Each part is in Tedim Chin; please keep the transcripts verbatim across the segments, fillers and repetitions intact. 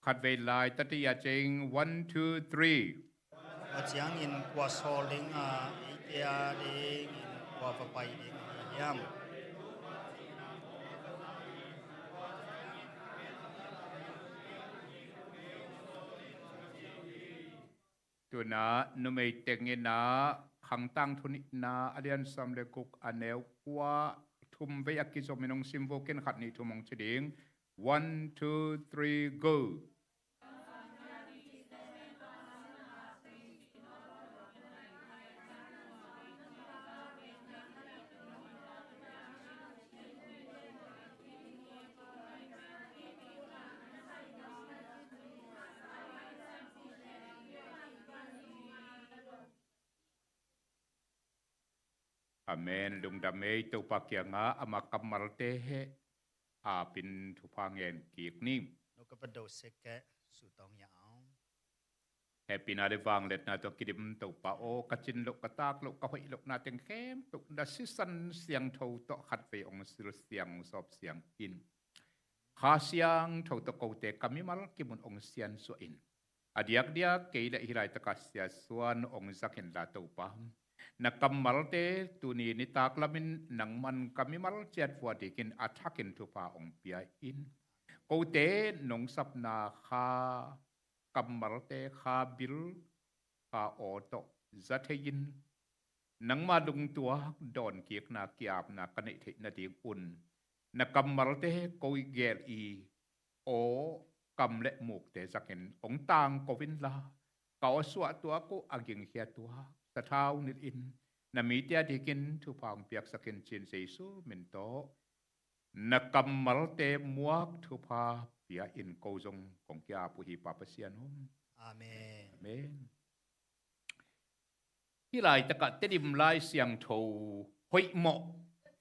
Khatvei lai tati a cing, one, two, three. Tua ciangin kua sawl ding a, eite a dingin kua va pai ding ahi hiam? Tuna numei teng in ah Khangtang Thu nihna a lian sawm le guk a neu kua thum vei a kizom in hong sim vukin khat nih thum hong ci ding. One, two, three, go. Amen. Lungdam ei. Topa kiangah ama kammalte heh apin thupha ngen kik ni. Nukapa do seke sutong ya au. Hehpihna le vangliatna tawh kidim Topa aw, ka cin loh, ka taak loh, ka hoih lohna teng khempeuh na sisan siangtho tawh khatvei hong silsiang hong sawpsiang in. Kha Siangtho tawh kote ka mimal kimun hong siansuah in. A diakdiak kei le hih laitaka Sia Suan hong zak inla Topa, na kammalte tuni nitak lamin nangman ka mimal ciat vua dikin a thakin thupha hong pia in. Kote nong sapna kha kammalte kha bil kha aw tawh za thei in. Nangma lungtuak dawnkikna kiapna ka neih theih nading un na kammalte koi gel i aw kam le mukte zakin hong tangko inla, ka aw suah tuak uh a gingkhia tuak sathau nilh in na mite a dikin thupha hong piaksak in, ci-in Jesu min tawh na kammalte muak thupha pia in ko zong kong ki-ap uh hi Pa Pasian um. Amen. Amen. Hih laitakah Tedim Lai Siangtho hoihmawh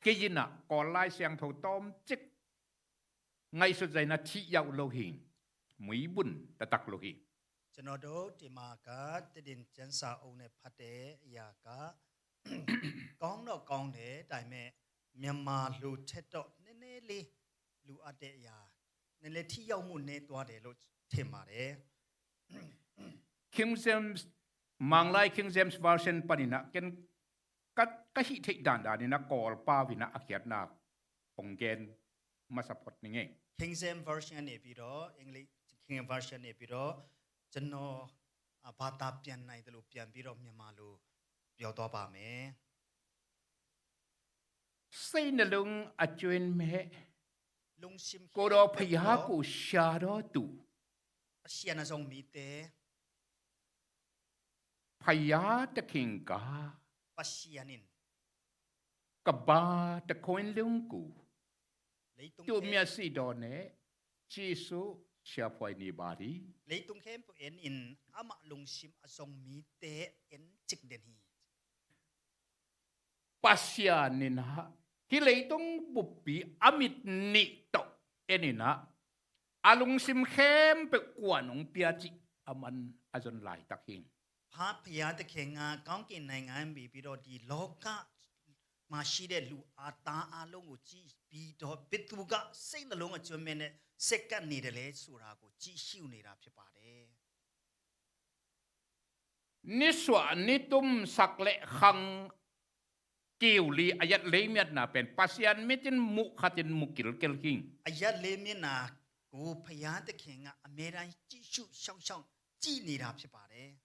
kei in ah Kawl Lai Siangtho tawmcik ngaihsut zaina thih yauh lo hi. Muibun taktak lo hi. ကျွန်တော်တို့ဒီမှာက သစ်ဒင်ကျမ်းစာအုပ်နဲ့ဖတ်တဲ့အရာက ကောင်းတော့ကောင်းတယ်။ ဒါပေမဲ့ မြန်မာလိုထက်တော့နည်းနည်းလေးလိုအပ်တဲ့အရာ နည်းနည်းထိရောက်မှုနည်းသွားတယ်လို့ထင်ပါတယ်။ King James, Manglai King James Version panin ah ken ka, ka hih theih dandan in ah Kawlpau in ah a khiatna hong gen masa phot ning ei. King James Version နေပြီးတော့ English King James Version နေပြီးတော့ ကျွန်တော်အာဘာသာပြန်နိုင်သလိုပြန်ပြီးတော့မြန်မာလိုပြောသွားပါမယ်။ Sei na lung a cuin meh. Lungsim ko daw phaya ko sha daw tu. Pasian a zong mite. Phaya ta khing ka. Pasian in. Ka ba ta koin lung ku. Leitung tu khempeuh mia si daw ne. Jesu siapuai ni ba di. Leitung khempeuh en in amah lungsim a zong mite en cik den hi. Pasian in ah hih leitung buppi a mit nih tawh en in ah a lungsim khempeuh kuan hong pia cih a man a zon laitak hi. ဖခင်သခင်ကကောင်းကင်နိုင်ငံမီပြီးတော့ဒီလောကမှာရှိတဲ့လူအသားအလုံးကိုကြည့်ပြီးတော့ဘယ်သူကစိတ်နှလုံးအကျွမ်းမဲ့နဲ့စက္ကပ်နေတယ်လဲဆိုတာကိုကြည့်ရှုနေတာဖြစ်ပါတယ်။ Nisuah nitum sak le khang kiuli a yat leimiatna pen Pasian mit in muh khat in mu kilkel hi. အရပ်လေးမျက်နှာကိုဘုရားသခင်ကအမြဲတမ်းကြည့်ရှုစောင့်ရှောက်ကြည့်နေတာဖြစ်ပါတယ်။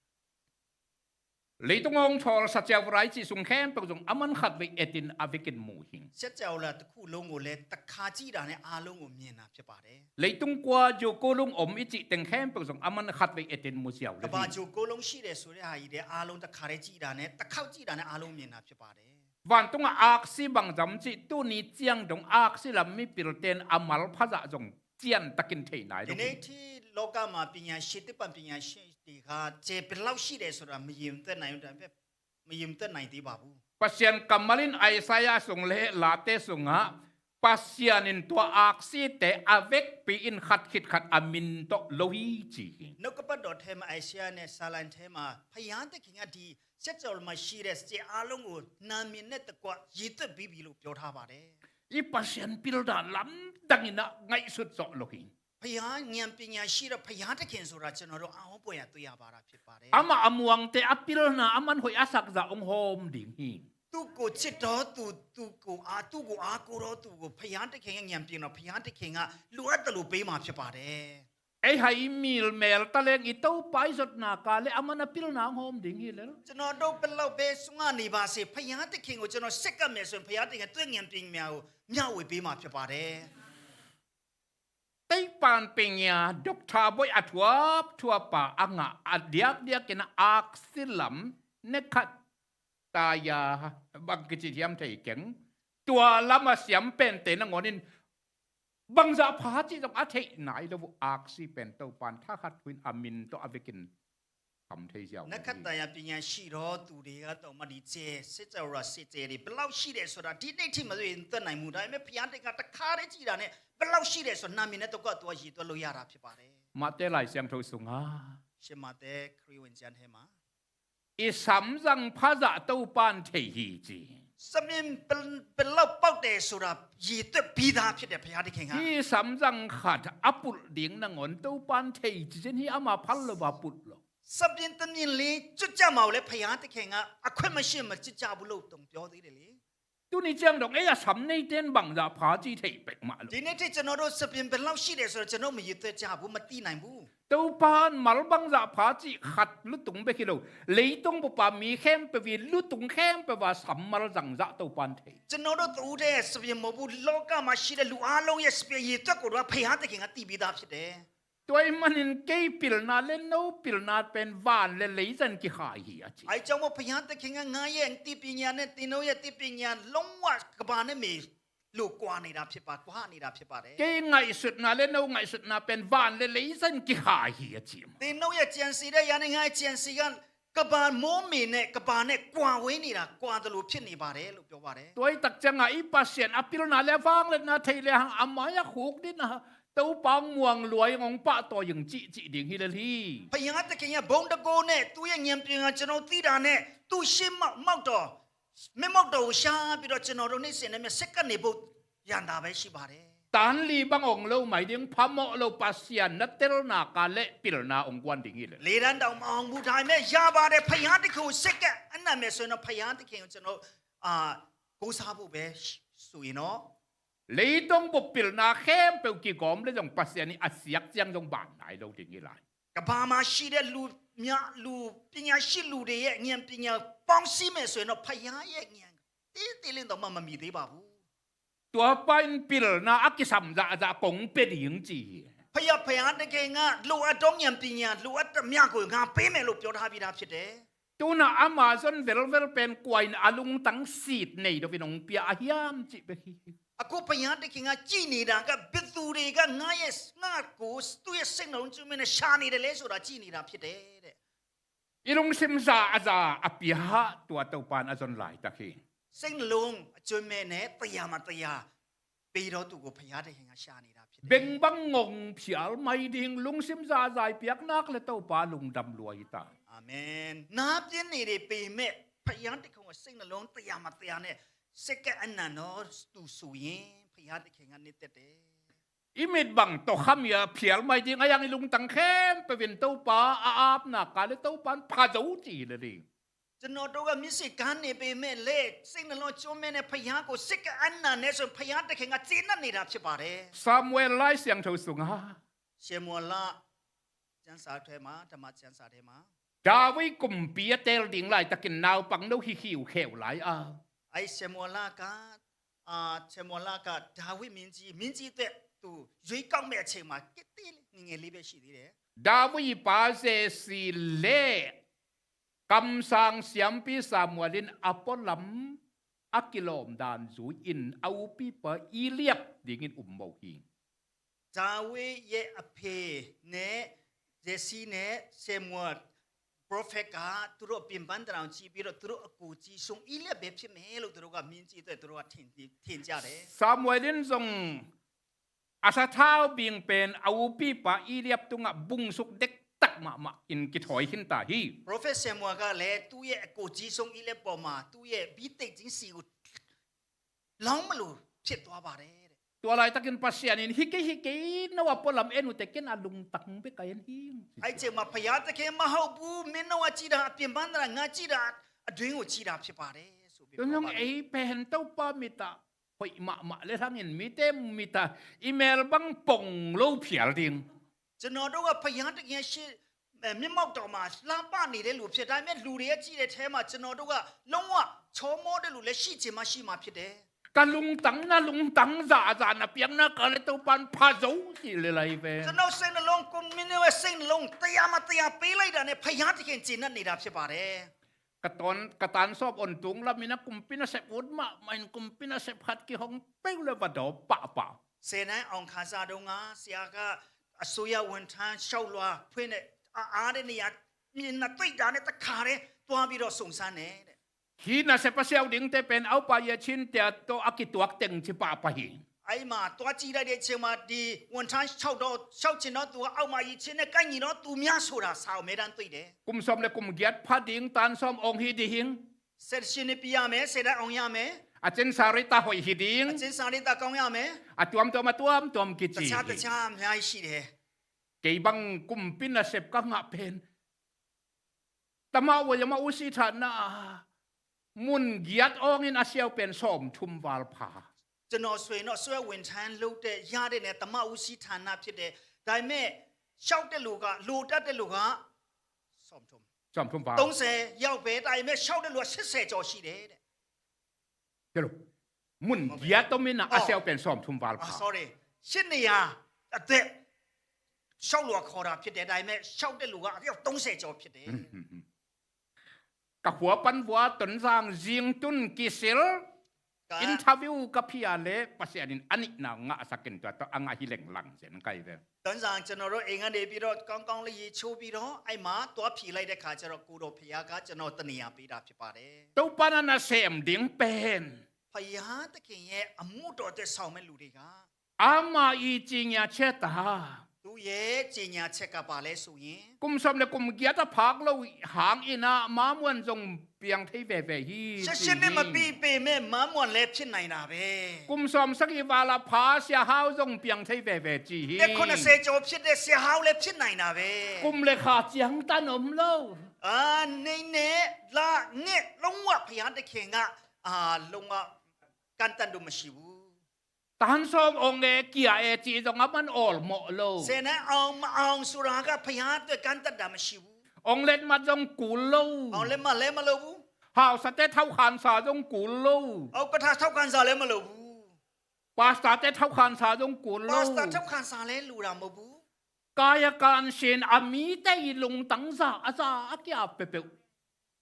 Leitung hong thawlsa ciaurai cih sung khempeuh zong a man khatvei etin a vekin mu hi. စကြဝဠာတစ်ခုလုံးကိုလည်းတစ်ခါကြည့်တာနဲ့အားလုံးကိုမြင်တာဖြစ်ပါတယ်။ Leitung kua zu kulung om i cih teng khempeuh zong a man khatvei etin mu ziau le hi. ကမ္ဘာဂြိုဟ်ကိုလုံးရှိတယ်ဆိုတဲ့ဟာကြီးလည်းအားလုံးတစ်ခါတည်းကြည့်တာနဲ့တစ်ခေါက်ကြည့်တာနဲ့အားလုံးမြင်တာဖြစ်ပါတယ်။ Vantungah aksi bangzah om cih tuni ciang dong aksi lam mipilten a malpha zah zong ciantakin thei nai lo hi. ဒီနေ့ထိလောကမှာပညာရှင်သိပ္ပံပညာရှင်တွေကကျယ်ဘယ်လောက်ရှိတယ်ဆိုတာမယင်သက်နိုင်ဘူး။ ဒါပေမဲ့ မယင်သက်နိုင်သေးပါဘူး။ Pasian kammal in Isaiah sung le Late sungah Pasian in tua aksite a vekpi in khat khit khat a min tawh lo hi ci hi. နှုတ်ကပတ်တော်ထဲမှာ Isaiah နဲ့ Psalm ထဲမှာဘုရားသခင်ကဒီစကြဝဠာမှာရှိတဲ့စကြဝဠာအားလုံးကိုနာမည်နဲ့တကွရေးသွင်းပြီးပြီလို့ပြောထားပါတယ်။ I Pasian pildan lamdang in ah ngaihsut zawh lo hi. ဘုရား ဉာဏ်ပညာရှိတော့ ဘုရားသခင်ဆိုတာ ကျွန်တော်တို့ အောက်ပွင့်ရ တွေ့ရပါတာ ဖြစ်ပါတယ်။ Amah a muangte a pilna a man hoih a sakzah hong hawm ding hi. သူ့ကိုချစ်တော်သူ၊ သူ့ကိုအား၊ သူ့ကိုအားကိုးတော်သူကို ဘုရားသခင်ရဲ့ ဉာဏ်ပညာတော်၊ ဘုရားသခင်က လိုအပ်သလို ပေးမှာ ဖြစ်ပါတယ်။ Ei hai i milmel taleng i Topa i zotna ka le a man a pilna hong hawm ding hi lel. ကျွန်တော်တို့ ဘယ်လောက်ပဲ စွန့်စားနေပါစေ၊ ဘုရားသခင်ကို ကျွန်တော် ဆက်ကပ်မယ်ဆိုရင်၊ ဘုရားသခင် သူ့ရဲ့ ဉာဏ်ပညာကို မျှဝေပေးမှာ ဖြစ်ပါတယ်။ Teipan penya Doctor Boih a thuap thuapa a ngah a diakdiak in a aksi lam ne khat taya bang kici thiam thei keng. Tua lam a siam pente nangawn in bangzah pha cih zong a theih nai lo uh aksi pen Topan thakhat huin a min tawh a vekin kam thei ziau. နက်ခတ်တန်ရာပညာရှိသောသူတွေကတော့ မဒီကျဲ၊ စစ်ကြောရာစစ်ကျဲတွေ ဘယ်လောက်ရှိတယ်ဆိုတာ ဒီနေ့ထိမတွေ့ရင် သိနိုင်ဘူး။ ဒါပေမဲ့ ဘုရားသခင် တခါတည်းကြည့်တာနဲ့ ဘယ်လောက်ရှိတယ်ဆိုတာ နာမည်နဲ့ တကွသူက ရေတွက်လို့ရတာ ဖြစ်ပါတယ်။ Mate Lai Siangtho sunga ရှင်မဿဲ ခရစ်ဝင်ကျမ်းထဲမှာ i samzang phazah Topan thei hi ci. စပြင်ဘယ်ဘယ်လောက်ပေါက်တယ်ဆိုတာ ရေတွက်ပြီးသားဖြစ်တယ် ဘုရားသခင်က။ Hi samzang khat a pulh ding nangawn Topan thei ci cin hi ama phal lo ba pulh lo. စပြင်တစ်မြင်လေး ကျိုးကျမှာကိုလည်း ဘုရားသခင်က အခွင့်မရှိ မကျိုးကျဘူးလို့ တုံ့ပြောသေးတယ်လေ။ Tuni ciang dong ei a sam neiten bangzah pha ci thei pek mah lo. ဒီနေ့ထိ ကျွန်တော်တို့ စပြင်ဘယ်လောက်ရှိတယ်ဆိုတာ ကျွန်တော် မရေတွက်ကြဘူး၊ မသိနိုင်ဘူး။ Topan mal bangzah pha ci khat lutung bek hi lo. Leitung bupa mi khempeuh i lutung khempeuh a sam mal zangzah Topan thei. ကျွန်တော်တို့ တဦးတည်းရဲ့ စပြင်မဟုတ်ဘူး။ လောကမှာရှိတဲ့ လူအားလုံးရဲ့ စပြင်ရေတွက်ကိုတော့ ဘုရားသခင်က သိပြီးသားဖြစ်တယ်။ Tua ahih manin kei pilna le no pilna pen van le lei zan kikhai hi a ci. အဲဒါကြောင့်မို့ ဘုရားသခင်က ငါ့ရဲ့ သိပညာနဲ့ သင်တို့ရဲ့ သိပညာ လုံးဝ ကမ္ဘာနဲ့ မေ့လို့ ကွာနေတာ ဖြစ်ပါ၊ ကွာနေတာ ဖြစ်ပါတယ်။ Kei ngaihsutna le no ngaihsutna pen van le lei zan kikhai hi a ci. သင်တို့ရဲ့ ကြံစည်တဲ့အရာနဲ့ ငါ့ရဲ့ ကြံစည်က ကမ္ဘာမိုးမေ့နဲ့ ကမ္ဘာနဲ့ ကွာဝေးနေတာ ကွာသလို ဖြစ်နေပါတယ်လို့ ပြောပါတယ်။ Tua ahih tak cianga i Pasian a pilna le a vangliatna thei le hang a mai a khuk dina Topa hong muang luai hong pahtawi ing cihcih ding hi lel hi. ဘုရားသခင်ရဲ့ ဘုန်းတန်ခိုးနဲ့ သူ့ရဲ့ ဉာဏ်ပညာ ကျွန်တော် သိတာနဲ့ သူ့ရှေ့မှောက်တော် မျက်မှောက်တော်ကို ရှာပြီးတော့ ကျွန်တော်တို့ နေ့စဉ်နဲ့ မျက်ဆက်ကပ်နေဖို့ ရန်တာပဲ ရှိပါတယ်။ Tan li bang ong lo mai ding, phamawh lo Pasian na telna ka le pilna ong guan ding hi le. လေတန်းတောင် မအောင်ဘူး၊ ဒါပေမဲ့ ရပါတယ်။ ဘုရားသခင်ကို ဆက်ကပ် အနံ့မယ်ဆိုရင်တော့ ဘုရားသခင်ကို ကျွန်တော် အာ ကိုးစားဖို့ပဲ ဆိုရင်တော့ Leitong bup pilna khempeuh kigawm le zong Pasian i a siak ciang zong ban nai lo ding hi lai. ကမ္ဘာမှာရှိတဲ့ လူများ၊ လူပညာရှိလူတွေရဲ့ ဉာဏ်ပညာ ပေါင်းစည်းမယ်ဆိုရင်တော့ ဘုရားရဲ့ ဉာဏ် သေးသေးလေးတောင်မှ မမီသေးပါဘူး။ Tua pa in pilna a kisam zahzah kong pia ding ci hi. ဖယား၊ ဖယား သခင်က လိုအပ်သော ဉာဏ်ပညာ လိုအပ်သမျှကို ငါပေးမယ်လို့ ပြောထားပြီးသား ဖြစ်တယ်။ Tuna ama zon velvel pen kua in a lungtang sit nei dovin hong pia a hiam cih bek hi. အခု ဘုရားသခင်က ကြည့်နေတာက ဘယ်သူတွေက ငါ့ရဲ့၊ ငါ့ကို သူ့ရဲ့ စိတ်နှလုံး ကျိုးမဲ့နဲ့ ရှာနေတယ်လဲဆိုတာ ကြည့်နေတာ ဖြစ်တယ်တဲ့။ I lungsim za a za a pia tua Topan a zon laitak hi. စိတ်နှလုံး အကျိုးမဲ့နဲ့ တရာမှတရာ ပေးသောသူကို ဘုရားသခင်က ရှာနေတာ ဖြစ်တယ်။ Beng bang ngong phial mai ding lungsim za za i piak nak le Topa lungdam lua hi ta. အာမင်။ နားပျင်းနေတယ် ပေမဲ့ ဘုရားသခင်က စိတ်နှလုံး တရာမှတရာနဲ့ ဆက်ကပ် အနံ့သောသူဆိုရင် ဘုရားသခင်က နှစ်သက်တယ်။ I mit bang tawh kham i a phial mai ding a, i ang i lungtang khempeuh in Topa a apna ka le Topa in pha zo ci hi le ding. ကျွန်တော်တို့က မျက်စိကန်းနေပေမဲ့လည်း စိတ်နှလုံး အကျိုးမဲ့နဲ့ ဘုရားကို ဆက်ကပ် အနံ့နဲ့ဆို ဘုရားသခင်က ကျေနပ်နေတာ ဖြစ်ပါတယ်။ Samuel Lai Siangtho sunga ရှေမွေလ ကျမ်းစာထဲမှာ၊ ဓမ္မကျမ်းစာထဲမှာ David kumpi a teel ding laitakin naupang no hi khiukheu lai a, အဲ၊ ရှေမွေလက အာ၊ ရှေမွေလက ဒါဝိဒ်မင်းကြီး၊ မင်းကြီးအတွက် သူ ရွေးကောက်မဲ့အချိန်မှာ ကလေးငယ်လေးပဲ ရှိသေးတယ်။ David i pa Jesse le kamsang siampi Samuel in a pualam a kilawm dan zui-in a upipa Eliab dingin um mo hi. ဒါဝိဒ်ရဲ့အဖေနဲ့ ယေစီနဲ့ ရှေမွေလ prophet က သူတို့အပင်ပန်းသဏ္ဍာန်ကို ကြည့်ပြီးတော့ သူတို့အကိုကြီးဆုံး အီလိယပ်ပဲ ဖြစ်မယ်လို့ သူတို့က မင်းကြီးအတွက် သူတို့က ထင်၊ ထင်ကြတယ်။ Samuel in zong a sathau bing pen a upipa Eliab tungah bungsuk dektak mahmah in kithawi khinta hi. Prophet ရှေမွေလက လည်း သူ့ရဲ့အကိုကြီးဆုံး အီလိယပ်ပေါ်မှာ သူ့ရဲ့ ဘီးသိက်ချင်းဆီကို လောင်းမလို့ ဖြစ်သွားပါတယ်တဲ့။ Tua laitakin Pasian in, "Hi kei, hi kei, no a pualam en uh teh, ken a lungtang bek a en hi," ci. အဲ့ချိန်မှာဘုရားသခင်မဟုတ်ဘူးမင်းတို့ကကြည့်တာအပြင်ပန်းသဏ္ဍာန်ငါကြည့်တာအတွင်းကိုကြည့်တာဖြစ်ပါတယ်ဆိုပြီး Tua zong ei pen Topa mit ah hoih mahmah le hangin mite mit ah i mel bang pong lo phial ding. ကျွန်တော်တို့ကဘုရားသခင်ရှေ့မျက်မှောက်တော်မှာလှပနေတဲ့လူဖြစ်ဒါပေမဲ့လူတွေကကြည့်တဲ့ထဲမှာကျွန်တော်တို့ကလုံးဝချောမောတဲ့လူလည်းရှိချင်မှရှိမှာဖြစ်တယ် Ka lungtang, na lungtang zahzah na piakna kal le Topa'n pha zo ci le lai ve. ကျွန်တော်စိတ်နှလုံးကိုမင်းတို့ရဲ့စိတ်နှလုံးတရားမှတရားပေးလိုက်တာနဲ့ဘုရားသခင်ကျေနပ်နေတာဖြစ်ပါတယ် Ka tawn, ka tan sawm on tung lam in a kumpi nasep ut mahmah in kumpi nasep khat kihong peuh le va daw pahpah. ဆယ်တန်းအောင်ခါစားတုန်းကဆရာကအစိုးရဝန်ထမ်းလျှောက်လွှာ်ဖွင့်တဲ့အအားတဲ့နေရာမျက်နှာသိပ်တာနဲ့တခါတည်းသွားပြီးတော့စုံစမ်းတယ်တဲ့ Hih nasep a siau dingte pen Aupa Yachin tia tawh a kituak teng ci pahpah hi. အဲ့မှာသွားကြည့်လိုက်တဲ့အချိန်မှာဒီဝန်ထမ်းလျှောက်တော့လျှောက်ချင်တော့သူကအောက်မှာရည်ချင်းနဲ့ကိုက်ညီတော့သူများဆိုတာစာအုပ်မဲတမ်းသိတယ် Kum sawm le kum giat pha ding tan sawm ong hi ding. ဆယ်တရှင်းနဲ့ပြရမယ်ဆယ်တန်းအောင်ရမယ် A cin sa rita hoih hi ding. အချင်းစာရိတ်သာကောင်းရမယ် A tuamtuam, a tuamtuam တ kici ခြားတ hi. ခြားအများကြီးရှိတယ် Kei bang kumpi nasep ka ngah pen, tama wayama usi thana mun giat awngin a siau pen sawm thum val pha. ကျွန်တော်ဆိုရင်တော့ဆွဲဝင်ထမ်းလုပ်တဲ့ရတဲ့နဲ့တမအူစီဌာနဖြစ်တယ်ဒါပေမဲ့လျှောက်တဲ့လူကလိုတတ်တဲ့လူကစောင့်ထုံး Sawm thum val. 30ရောက်ပဲဒါပေမဲ့လျှောက်တဲ့လူက80ကျော်ရှိတယ်တဲ့ Kelo. Mun giat awmin a siau pen sawm thum valအာ pha. sorry ရှစ်နေရာအသက်လျှောက်လွှာခေါ်တာဖြစ်တယ်ဒါပေမဲ့လျှောက်တဲ့လူကအယောက်30ကျော်ဖြစ်တယ် Ka khua pan vua Tonzang zingtun kisil. Interview ka phia le Pasian in a nihna ngahsak in tua tawh a ngah hi lenglang zen kai ve. တန်ဆာကျွန်တော်တို့အိမ်ကနေပြီးတော့ကောင်းကောင်းလေးရေချိုးပြီးတော့အဲ့မှာသွားဖြေလိုက်တဲ့ခါကျတော့ကိုတော်ဖခင်ကကျွန်တော်တနေရာပေးတာဖြစ်ပါတယ် Topa na na sem ding pen. ဖခင်သခင်ရဲ့အမှုတော်အတွက်ဆောင်မဲ့လူတွေက Ama i cinya cheta. သူရဲ့ကြေညာချက်ကပါလဲဆိုရင် Kum sawm le kum giat a phak lo hangin a mamuan zong piang thei veve hi. ရှင်းရှင်းနဲ့မပြီးပေမဲ့မမ်းမွန်လဲဖြစ်နိုင်တာပဲ Kum sawm sagih val a pha Sia Hau zong piang thei veve ci hi. တဲ့ခုနှစ်ဆယ်ကျော်ဖြစ်တဲ့ဆရာဟောင်းလည်းဖြစ်နိုင်တာပဲ Kum le kha ciang tan om lo. အာနေနဲ့လာနဲ့လုံးဝဘုရားသခင်ကအာလုံးဝကန့်တတ်လို့မရှိဘူး Tan sawm ong e kia e ci zong a man awlmawh lo. ဆယ်တန်းအောင်မအောင်ဆိုတာကဘုရားအတွက်ကန့်တတ်တာမရှိဘူး Ong letmat zong kul lo. အောင်လည်းမလဲမလုပ်ဘူး Hausate thaukhansa zong kul lo. အောက်ကထားထောက်ခံစာလည်းမလုပ်ဘူး Pastorte thaukhansa zong kul lo. ပါစတာထောက်ခံစာလည်းလူတာမဟုတ်ဘူး Kaya kansin a mite i lungtang za a za a kia pepeuh.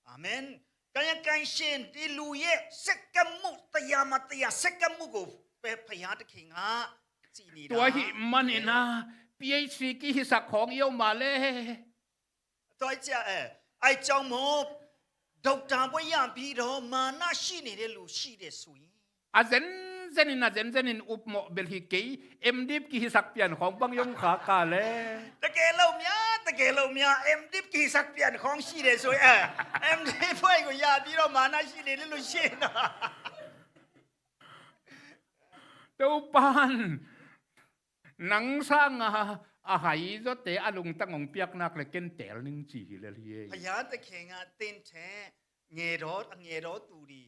အာမင်ကာယကံရှင်ဒီလူရဲ့စက္ကမှုတရားမတရားစက္ကမှုကိုပဲဘုရားသခင်ကကြည့်နေတာ Tua hi manin a PhD kihisak khawng i om a le. တော့ကြအဲအဲအကြောင်းမို့ဒေါက်တာဘွဲ့ရပြီးတော့မာနရှိနေတဲ့လူရှိတယ်ဆိုရင် A zenzenin a zenzenin upmawh bel hi kei. M.Div kihisak pian khawng bang i om kha ka le. တကယ်လို့များတကယ်လို့များ M.Div ကိစ္စပြန်ခေါင်းရှိတယ်ဆိုရင်အဲ M.Div ဘွဲ့ကိုရပြီးတော့မာနရှိနေတယ်လို့ရှိရင်တော့ Topan nang sanga a hai zawte a lungtang hong piak nak le ken teel ning ci hi lel hi. ဘုရားသခင်ကသင်ထဲငယ်တော်အငယ်တော်သူဒီ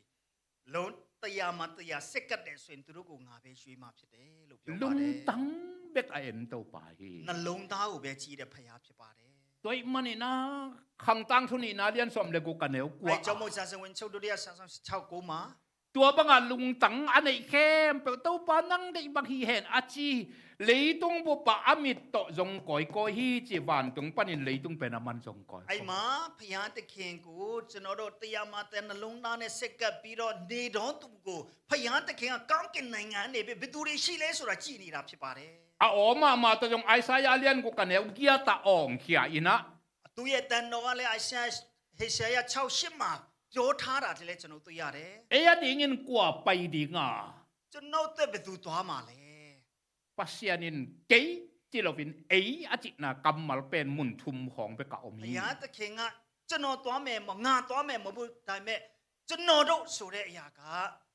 လုံးတရားမတရားစက်ကတ်တယ်ဆိုရင်သူတို့ကိုငါပဲရွေးမှာဖြစ်တယ်လို့ပြောပါတယ် Lungtang bek a en Topa hi. နှလုံးသားကိုပဲကြည့်တဲ့ဘုရားဖြစ်ပါတယ် Tua ahih manin a Khangtang Thu nihna lian sawm le guk a neu kua. အဲကျောင်းမုတ်စာစဝင်ချုပ်ဒုတိယစာဆောင်6ကိုမှာ Tua banga lungtang a neih khempeuh Topa nang deih bang hi hen a ci. Leitung bup ah a mit tawh zong kawikawi hi ci, vantung panin leitung pen a man zong kawikawi. အဲ့မှာဘုရားသခင်ကိုကျွန်တော်တို့တရားမှန်တဲ့နှလုံးသားနဲ့ဆက်ကပ်ပြီးတော့နေတော်သူကိုဘုရားသခင်ကကောင်းကင်နိုင်ငံကနေပြီးဘယ်သူတွေရှိလဲဆိုတာကြည့်နေတာဖြစ်ပါတယ် A aw mahmah tawh zong Isaiah a lian guk a neu giat ah awngkhia in ah. သူရဲ့တန်တော်ကလည်းအရှာဟေရှာယ6ရှစ်မှာပြောထားတာတည်းလည်းကျွန်တော်တွေ့ရတယ် Ei a dingin kua pai ding a? ကျွန်တော်အတွက်ဘယ်သူသွားမှာလဲ Pasian in kei ci loin ei a cihna kammal pen mun thum khawng bek a om ဘု hi. ရားသခင်ကကျွန်တော်သွားမယ်မဟုတ်ငါသွားမယ်မဟုတ်ဘူးဒါပေမဲ့ကျွန်တော်တို့ဆိုတဲ့အရာက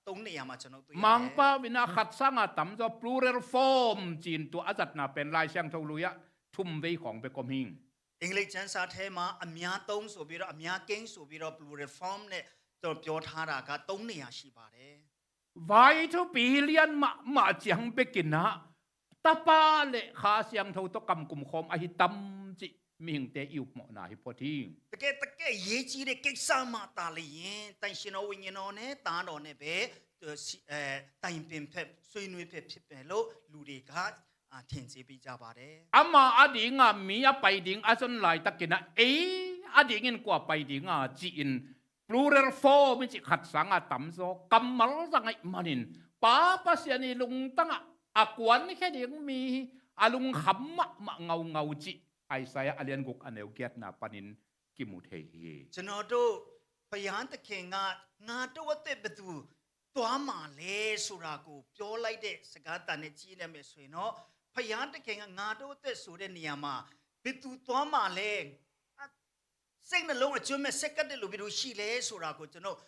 သုံးနေရာမှာ ကျွန်တော်တွေ့ရတယ်။ မင်ပဝိနခတ်စင်အတမ်ဇော plural form ကျင်တူအဇတ်နာပင် Lai Siangtho လူရ ထုံဝေးခေါင် ပက်ကောမဟင်း။ အင်္ဂလိပ်ကျမ်းစာထဲမှာ အများသုံးဆိုပြီးတော့ အများကိန်းဆိုပြီးတော့ plural form နဲ့ ကျွန်တော်ပြောထားတာက သုံးနေရာရှိပါတယ်။ ဝိုင်းထူပီလျံမမကျင်ပကင်နာ Tapa le Kha Siangtho tawh kamkum khawm ahi tam cih mihingte i upmawhna hi phot hi. တကယ်တကယ်အရေးကြီးတဲ့ကိစ္စမှသာလျှင် သန့်ရှင်တော်ဝိညာဉ်တော်နဲ့ သားတော်နဲ့ပဲ အဲ တိုင်ပင်ဖက် ဆွေးနွေးဖက်ဖြစ်မယ်လို့ လူတွေက အာ ထင်ကြေးပေးကြပါတယ်။ Ama adinga mi a pai ding a zon laitakin ah, ei adingin kua pai dinga ci-in plural form i cih khat sanga tamzaw kammal zang ahih manin, Pa Pasian i lungtangah a kuankhia ding mi hi a lungkham mahmah ngaungau cih Isaiah a lian guk a neu giatna panin kimu thei hi. ကျွန်တော်တို့ ဘုရားသခင်က ငါတို့အတွက်ဘယ်သူသွားမှာလဲဆိုတာကို ပြောလိုက်တဲ့စကားသံနဲ့ ကြည့်နေမယ်ဆိုရင်တော့ ဘုရားသခင်က ငါတို့အတွက်ဆိုတဲ့နေရာမှာ ဘယ်သူသွားမှာလဲ စိတ်နှလုံးအကျိုးမဲ့ဆက်ကပ်တဲ့လူဘယ်သူရှိလဲဆိုတာကို ကျွန်တော်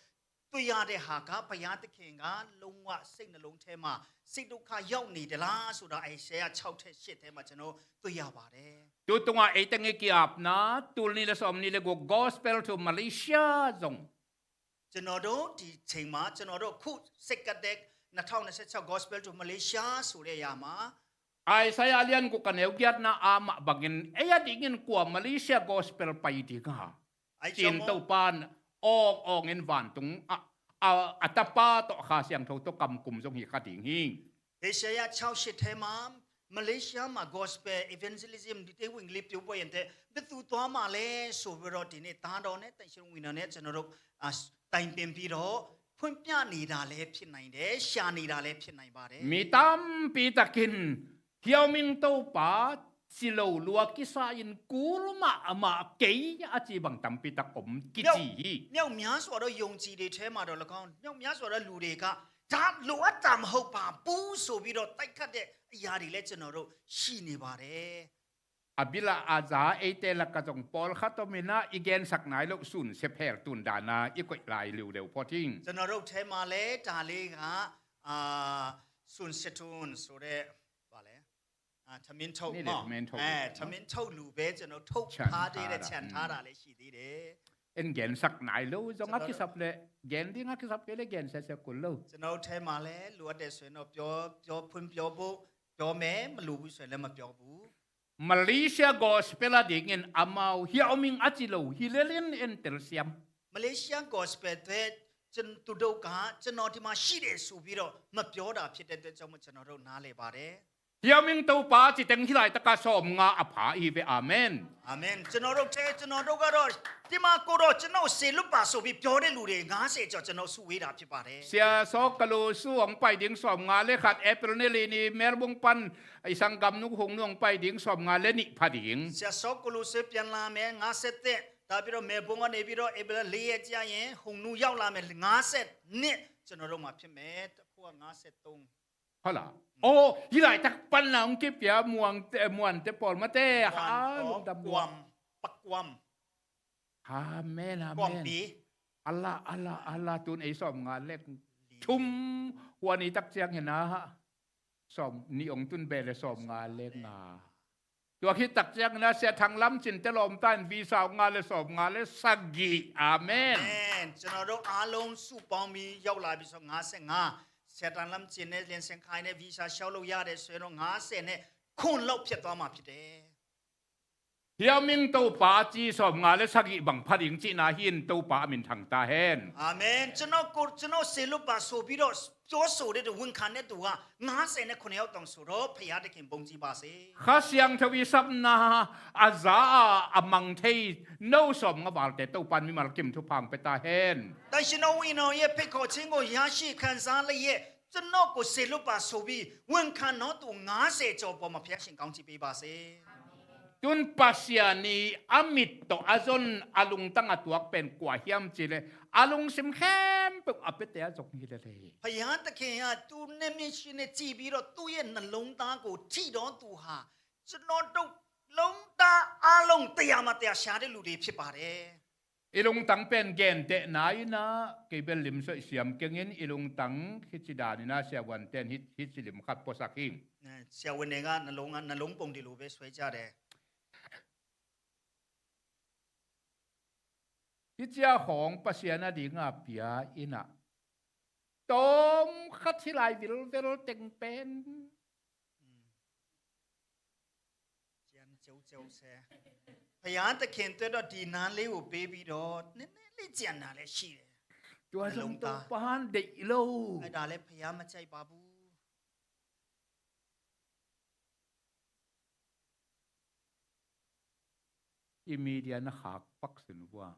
တွေ့ရတဲ့ဟာက ဘုရားသခင်က လုံးဝစိတ်နှလုံးထဲမှာ စိတ်ဒုက္ခရောက်နေသလားဆိုတာ Isaiah ခြောက်ထဲရှစ်ထဲမှာ ကျွန်တော်တွေ့ရပါတယ်။ Tutunga ei teng i ki-apna, tul nih le sawm nih le guk Gospel to Malaysia zong ကျွန်တော်တို့ဒီချိန်မှာ ကျွန်တော်တို့အခုဆက်ကပ်တဲ့ နှစ်ထောင်နှစ်ဆယ့်ခြောက် Gospel to Malaysia ဆိုတဲ့အရာမှာ Isaiah a lian guk a neu giatna ah mah bangin ei adingin kua Malaysia Gospel pai dinga, cin Topa in awng awngin vantung ah a, a Tapa tawh Kha Siangtho tawh kamkum zong hi kha ding hi. ဧဇာယ ခြောက်ရှစ်ထဲမှာ မလေးရှားမှာ Gospel Evangelism ဒီတေဝင်လေးပြောပွဲရင်တဲ့ ဘယ်သူသွားမှာလဲဆိုပြီးတော့ ဒီနေ့ သားတော်နဲ့ သန့်ရှင်းဝိညာဉ်တော်နဲ့ ကျွန်တော်တို့ အာ တိုင်ပင်ပြီးတော့ ဖွင့်ပြနေတာလည်းဖြစ်နိုင်တယ်။ ရှာနေတာလည်းဖြစ်နိုင်ပါတယ်။ Mi tampi takin Hih a om ing Topa, ci lo lua kisa-in kul mahmah kei a ci bang tampi tak om kici hi. မြောက်များစွာသောယုံကြည်တွေထဲမှာတော့ ၎င်း မြောက်များစွာသောလူတွေက ဒါလိုအပ်တာမဟုတ်ပါဘူးဆိုပြီးတော့ တိုက်ခတ်တဲ့အရာတွေလည်း ကျွန်တော်တို့ရှိနေပါတယ်။ A bil ah a za eite lakah zong pawlkhat om in ah, i gensak nai loh sun sia phel tun dan ah i koih lai liuliu phot ing. ကျွန်တော်တို့ထဲမှာလည်းဒါလေးက အာ sun setun ဆိုတဲ့ ဘာလဲ အာ ထမင်းထုတ် မင်းထုတ် အဲ ထမင်းထုတ်လူပဲ ကျွန်တော်ထုတ်ထားသေးတယ် ချန်ထားတာ ချန်ထားတာလည်းရှိသေးတယ်။ En gensak nai lo zong a kisap le, gen ding a kisap kei le gen siasia kul lo. ကျွန်တော်တို့ထဲမှာလည်းလိုအပ်တယ်ဆိုရင်တော့ ပြော ပြော ဖွင့်ပြောဖို့ ပြောမယ်၊ မလိုဘူးဆိုရင်လည်း မပြောဘူး။ Malaysia Gospel adingin amau hih a om ing a ci lo hi lel in en telsiam. Malaysia Gospel အတွက် ကျွန် သူတို့က ကျွန်တော်ဒီမှာရှိတယ်ဆိုပြီးတော့ မပြောတာဖြစ်တဲ့အတွက်ကြောင့်မို့ ကျွန်တော်တို့နားလည်ပါတယ်။ Hih a om ing Topa ci teng hih laitak ah sawmnga a pha hi ve. Amen. Amen. ကျွန်တော်တို့ထဲ ကျွန်တော်တို့ကတော့ ဒီမှာကိုတော့ ကျွန်တော်စေလွှတ်ပါဆိုပြီးပြောတဲ့လူတွေ ငါးဆယ်ကျော် ကျွန်တော်စုဝေးတာဖြစ်ပါတယ်။ Sia Sawkalu Su hong pai ding sawmnga le khat, April ni li ni Melbourne pan i sanggamnu Hong Nu hong pai ding sawmnga le nih pha ding. ဆရာစောကလူး ပြန်လာမယ် ငါးဆယ့်တစ်၊ ဒါပြီးတော့ မဲလ်ဘုန်းကနေပြီးတော့ ဧပြီလ လေးရက်ကျရင် ဟိုင်နူးရောက်လာမယ် ငါးဆယ့်နှစ် ကျွန်တော်တို့မှာဖြစ်မယ်။ တဖို့က ငါးဆယ့်သုံး။ Hala. Oh, hih laitak pan na hong kipia muangte, muante pawl mate. Muan, ha, oh, lungdam muan. Pakuam. Pakuam. Amen, amen. Kuampi. Ala, ala, ala, tun ei sawmnga le thum, hua ni tak ciangin ah sawm nih hong tun beh le sawmnga le nga. Tua khit tak ciangin ah Sia Thang Lam Cin te lawmta in visa hong nga le sawmnga le sagih. Amen. Amen. ကျွန်တော်တို့အားလုံးစုပေါင်းပြီးရောက်လာပြီဆို ငါးဆယ့်ငါး၊ ဆရာထန်လမ်းကျင်နဲ့ လျင်စင်ခိုင်နဲ့ visa လျှောက်လို့ရတယ်ဆိုရင်တော့ ငါးဆယ့်ခုနစ်လောက်ဖြစ်သွားမှာဖြစ်တယ်။ Hih a om ing Topa ci sawmnga le sagih bang pha ding cihna hi in, Topa a min thang ta hen. Amen. ကျွန်တော်ကို ကျွန်တော်စေလွှတ်ပါဆိုပြီးတော့ ပြောဆိုတဲ့သူ ဝန်ခံတဲ့သူက ငါးဆယ့်ခုနစ်ယောက်တောင်ဆိုတော့ ဘုရားသခင်ဘုန်းကြီးပါစေ။ Kha Siangtho i sapna a za a, a mang thei no sawmnga valte Topa in mimal kim thupha hong pia ta hen. သန့်ရှင်းသောဝိညာဉ်တော်ရဲ့ဖိတ်ခေါ်ခြင်းကို ရရှိခံစားလျက် ကျွန်တော်ကိုစေလွှတ်ပါဆိုပြီး ဝန်ခံတော်သူ ငါးဆယ့်ကျော်ပေါ်မှာ ဘုရားရှင်ကောင်းချီးပေးပါစေ။ Tun Pasian i a mit tawh a zon a lungtang a tuak pen kua hiam cih leh, a lungsim khempeuh a piate a zong hi lel hi. ဘုရားသခင်က သူ့မျက်စိနဲ့ကြည့်ပြီးတော့ သူ့ရဲ့နှလုံးသားကို ကြည့်တော်သူဟာ ကျွန်တော်တို့ လုံးသားအားလုံး တစ်ရာမှတစ်ရာ ရှာတဲ့လူတွေဖြစ်ပါတယ်။ I lungtang pen gentehna in ah, kei bel lim soih siam keng in, i lungtang hici dan in ah siavuante'n hi, hici lim khat puasak hi. ဆရာဝန်တွေကနှလုံးကနှလုံးပုံဒီလိုပဲဆွဲကြတယ်။ Hici a khawng Pasian a ding a pia in ah, tawm khat hi lai vilvel teng pen. ဘုရားသခင်အတွက်တော့ဒီနန်းလေးကိုပေးပြီးတော့နည်းနည်းလေးကျန်တာလည်းရှိတယ်။ Tua zong Topa'n deih lo. အဲ့ဒါလည်းဘုရားမကြိုက်ပါဘူး။ I media na khak pak sin vua.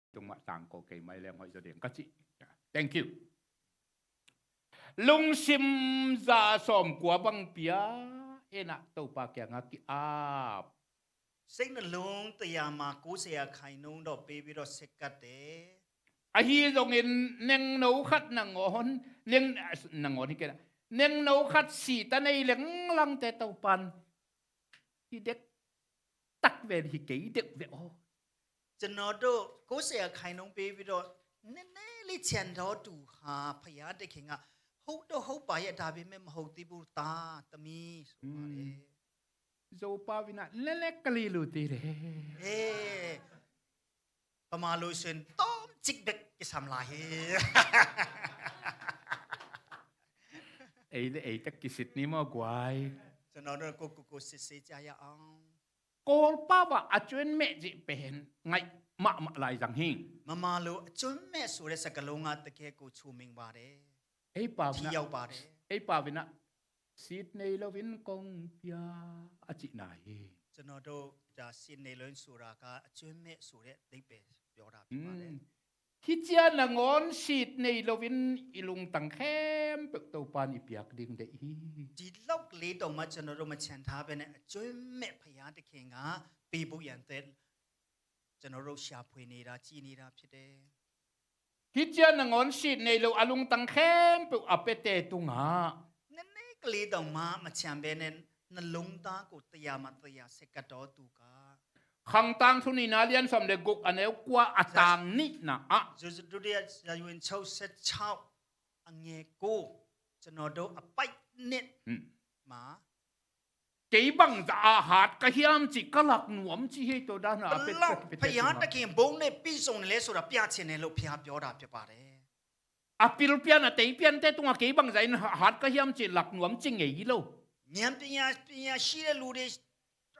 Tung mah tang ko kei mai leng hoih zaw ding ka ci. Thank you. Lungsim za sawmkua bang pia in ah Topa kiangah ki-ap. စိတ်နှလုံးတရာမှာကိုးဆယ်ရာခိုင်နှုန်းတော့ပေးပြီးတော့ဆက်ကပ်တယ်။ Ahi zongin nengno khat nangawn, neng, nangawn hi kei na. Nengno khat sit a nei lenglangte Topa'n hi dektak ve, hi kei deuh ve aw. ကျွန်တော်တို့ကိုးဆယ်ရာခိုင်နှုန်းပေးပြီးတော့နည်းနည်းလေးချန်တော်တူဟာဘုရားသခင်ကဟုတ်တော့ဟုတ်ပါရဲ့ဒါပေမဲ့မဟုတ်သေးဘူးသားသမီးဆိုပါတယ်။ Zopau in ah lelek ka lilo ti le. Pama lo sin tom cik bek kisam lai hi. Ei le ei tak kisit ni maw guai. ကျွန်တော်တို့ကိုကိုကိုစစ်စစ်ကြရအောင်။ Kawlpau ah a cuan meh cih pen ngaih mahmah lai zang hi. မမလိုအကျွမ်းမဲ့ဆိုတဲ့စကားလုံးကတကယ်ကိုချိုမင်ပါတယ်။ Ei pau in ah, ထိရောက်ပါတယ်။ Ei pau in ah sit nei loin kong pia a cihna hi. ကျွန်တော်တို့ဒါစစ်နေလို့ဆိုတာကအကျွမ်းမဲ့ဆိုတဲ့အဓိပ္ပာယ်ပြောတာဖြစ်ပါတယ်။ Hi cia nangawn sit nei loin i lungtang khempeuh Topa'n i piak ding deih hi. ဒီလောက်ကလေးတောင်မှကျွန်တော်တို့မချန်ထားဘဲနဲ့အကျွမ်းမဲ့ဘုရားသခင်ကပေးဖို့ရန်အတွက်ကျွန်တော်တို့ရှာဖွေနေတာကြည်နေတာဖြစ်တယ်။ Hi cia nangawn sit nei lo a lungtang khempeuh a piate tungah နည်းနည်းကလေးတောင်မှမချန်ဘဲနဲ့နှလုံးသားကိုတရားမှတရားဆက်ကပ်တော်သူက Khangtang thu nihna lian sawm le guk a neu kua a tang nihna ah. ဒုတိယရာဇဝင်ချုပ်ဆယ့်ခြောက်အငယ်ကိုကျွန်တော်တို့အပိုက်နှစ်မှာ Kei bangzah a hat ka hiam cih ka lak nuam ci hi. Tua dan a ဘုရားသခင်ဘုန်းနဲ့ပြည့်စုံတယ်လဲဆိုတာပြချင်တယ်လို့ဘုရားပြောတာဖြစ်ပါတယ်။ A pil pian a tei piante tungah kei bangzah in hat ka hiam cih lak nuam ci ngei lo. ဉာဏ်ပညာပညာရှိတဲ့လူတွေ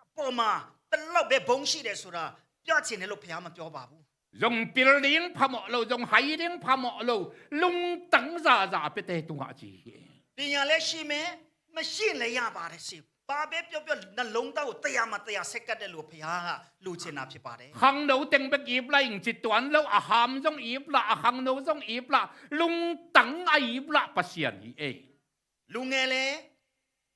အပေါ်မှာဘယ်လောက်ပဲဘုန်းရှိတယ်ဆိုတာပြချင်တယ်လို့ဘုရားမပြောပါဘူး။ Zong pil ding phamawh lo, zong hai ding phamawh lo, lungtang zaza a piate tungah ci hi. ပညာလည်းရှိမယ်မရှိရင်လည်းရပါတယ်ရှင်။ ဘာပဲပြောပြောနှလုံးသားကိုတရားမှတရားဆက်ကပ်တဲ့လူကိုဘုရားကလူချင်တာဖြစ်ပါတယ်။ Khangno teng bek ip lah, ing ci tuan lo, a ham zong ip lah, a khangno zong ip lah, lungtang a ip lah Pasian hi ei. လူငယ်လည်း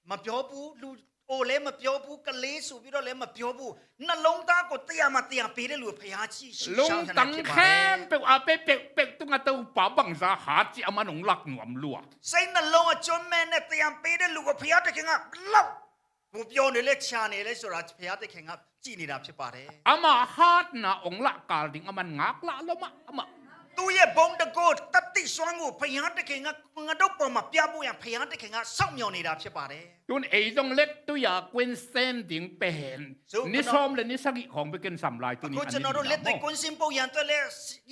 မပြောဘူး၊ လူအိုလည်းမပြောဘူး၊ ကလေးဆိုပြီးတော့လည်းမပြောဘူး။ နှလုံးသားကိုတရားမှတရားပေးတဲ့လူကိုဘုရားကြည့်ရှုရှာထနာဖြစ်ပါတယ်။ Lungtang khempeuh a pia peuhpeuh tungah Topa bangzah hat cih a man hong lak nuam lua. စိတ်နှလုံးအကျိုးမဲ့နဲ့တရားပေးတဲ့လူကိုဘုရားသခင်ကဘယ်လောက်ကိုပြောနေလဲချာနေလဲဆိုတာဘုရားသခင်ကကြည့်နေတာဖြစ်ပါတယ်။ Ama hatna hong lah kal ding a man ngaklah lo mahmah. သူ့ရဲ့ဘုန်းတန်ခိုးသက် သတိစွမ်းကို ဘုရားသခင်က ငါတို့ပေါ်မှာ ပြဖို့ရန် ဘုရားသခင်က စောင့်မျှော်နေတာ ဖြစ်ပါတယ်။ Tun ei zong lettui-a kunsem ding pen, so, ni sawm le ni sagih khawng bek in sam lai, tuni အခု ကျွန်တော်တို့ လက်တွေ့ကွင်းဆင်းဖို့ရန်အတွက်လည်း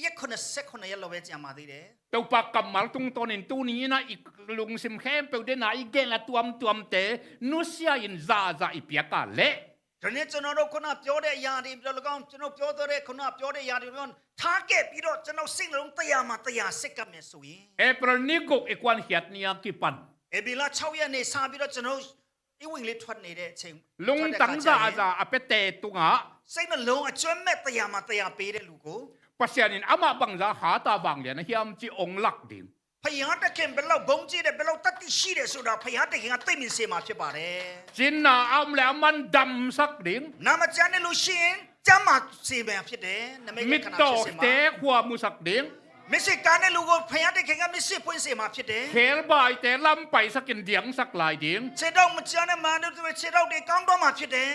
ရက်ခုနစ်ဆယ့်ခုနစ်ရက်လောက်ပဲ ကျန်ပါသေးတယ်။ Topa kammal tungtawnin tuni in ah i lungsim khempeuh den a i gen a tuamtuamte nusia-in zahzah i piak a leh, ဒီနေ့ ကျွန်တော်တို့ ခုနပြောတဲ့အရာတွေ ပြီးတော့ လည်းကောင်း၊ ကျွန်တော် ပြောသွားတဲ့ ခုနပြောတဲ့အရာတွေ ပြီးတော့ ထားခဲ့ပြီးတော့ ကျွန်တော် စိတ်နှလုံး တစ်ရာမှာ တစ်ရာ ဆက်ကပ်မယ်ဆိုရင်၊ April ni guk i kuankhiat ni a kipan, ဧပြီလ ခြောက်ရက်နေ့ စပြီးတော့ ကျွန်တော် အိမ်ဝင်လေး ထွက်နေတဲ့အချိန်၊ lungtang zahzah a piate tungah, စိတ်နှလုံး အကြွင်းမဲ့ တစ်ရာမှာ တစ်ရာ ပေးတဲ့လူကို Pasian in amah bangzah hat a vanglian ahi hiam cih hong lak ding. ဘုရားသခင် ဘယ်လောက် ဘုန်းကြီးတယ်၊ ဘယ်လောက် သတ္တိရှိတယ်ဆိုတာ ဘုရားသခင်က သိမြင်စေမှာ ဖြစ်ပါတယ်။ Cin na a om leh a man damsak ding. နာမကျန်းတဲ့လူရှိရင် ကျန်းမာစေမှာ ဖြစ်တယ်။ နာမည်လက္ခဏာ ဖြစ်စေမှာ။ Mittaw te khua musak ding. မျက်စိကန်းတဲ့လူကို ဘုရားသခင်က မျက်စိဖွင့်စေမှာ ဖြစ်တယ်။ Khebai te lam paisak in diangsak lai ding. ခြေထောက် မကျန်းတဲ့ မန်တို့ ခြေထောက်တွေ ကောင်းသွားမှာ ဖြစ်တယ်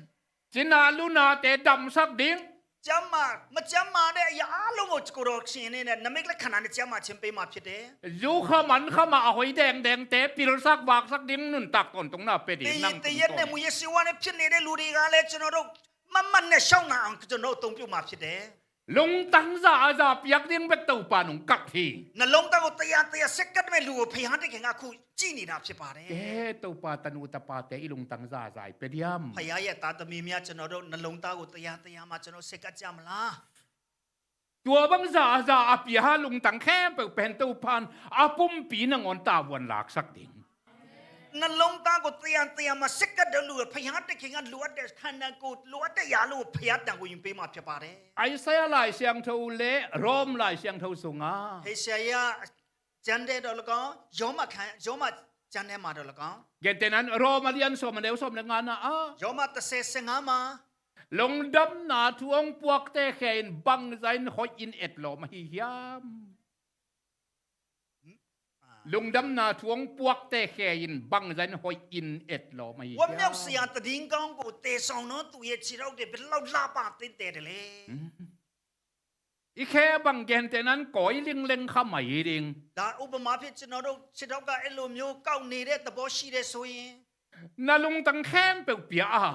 ။ Cin na lu nate damsak ding. ကျန်းမာ၊ မကျန်းမာတဲ့အရာအားလုံးကို ကိုယ်တော်ရှင်အနေနဲ့ နမိတ်လက္ခဏာနဲ့ ကျန်းမာခြင်းပေးမှာဖြစ်တယ်။ Zu kham an kham ah a hoi dengdengte pilsak vaksak ding, nuntak tawntungna pia ding. သေ၊ သေရက်နဲ့ မူးယစ်ဆေးဝါးနဲ့ ဖြစ်နေတဲ့လူတွေကလည်း ကျွန်တော်တို့ မတ်မတ်နဲ့ ရှောင်နိုင်အောင် ကျွန်တော်တို့ အသုံးပြုမှာဖြစ်တယ်။ Lungtang zahzah piak ding bek Topa in hong kalh hi. နှလုံးသားကို တစ်ရာ တစ်ရာ ဆက်ကပ်တဲ့လူကို ဘုရားသခင်က အခု ကြည့်နေတာ ဖြစ်ပါတယ်။ Kei Topa tanu tapate i lungtang zahzah i pia diam? ဘုရားရဲ့ သားသမီးများ ကျွန်တော်တို့ နှလုံးသားကို တစ်ရာ တစ်ရာ မှာ ကျွန်တော် ဆက်ကပ်ကြမလား။ Tua bang zahzah a pia a lungtang khempeuh pen Topa in a pumpi nangawn tavuan laksak ding. နှလုံးသားကို တစ်ရာ တစ်ရာ မှာ ဆက်ကပ်တဲ့လူကို ဘုရားသခင်က လိုအပ်တဲ့ ခန္ဓာကိုယ် လိုအပ်တဲ့အရာလို့ ဘုရား တန်ခွင့်ယူပေးမှာ ဖြစ်ပါတယ်။ Isaiah Lai Siangtho le Rome Lai Siangtho sungah, ဟေရှာယ ကျမ်းထဲသော်လည်းကောင်း၊ ရောမခန်း၊ ရောမကျမ်းထဲမှာသော်လည်းကောင်း၊ Gentehna in Rome a lian sawm, a neu sawm le ngana ah, ရောမ တစ်ဆယ် ဆယ့်ငါးမှာ၊ Lungdamna thu hong puakte khe in bangzah in hoih in etlawm ahi hiam? Lungdamna thu hong puakte khe in bangzah in hoih in etlawm ahi hiam? ဝမ်းမြောက်စရာ သတင်းကောင်းကို သယ်ဆောင်သောသူရဲ့ ခြေထောက်တွေ ဘယ်လောက် လှပသင့်တယ်လဲ။ I khe bang gentehna in kawi lingleng kha mai ding. ဒါ ဥပမာဖြင့် ကျွန်တော်တို့ ခြေထောက်က အဲ့လိုမျိုး ကောက်နေတဲ့သဘော ရှိတယ်ဆိုရင်၊ Na lungtang khempeuh pia a,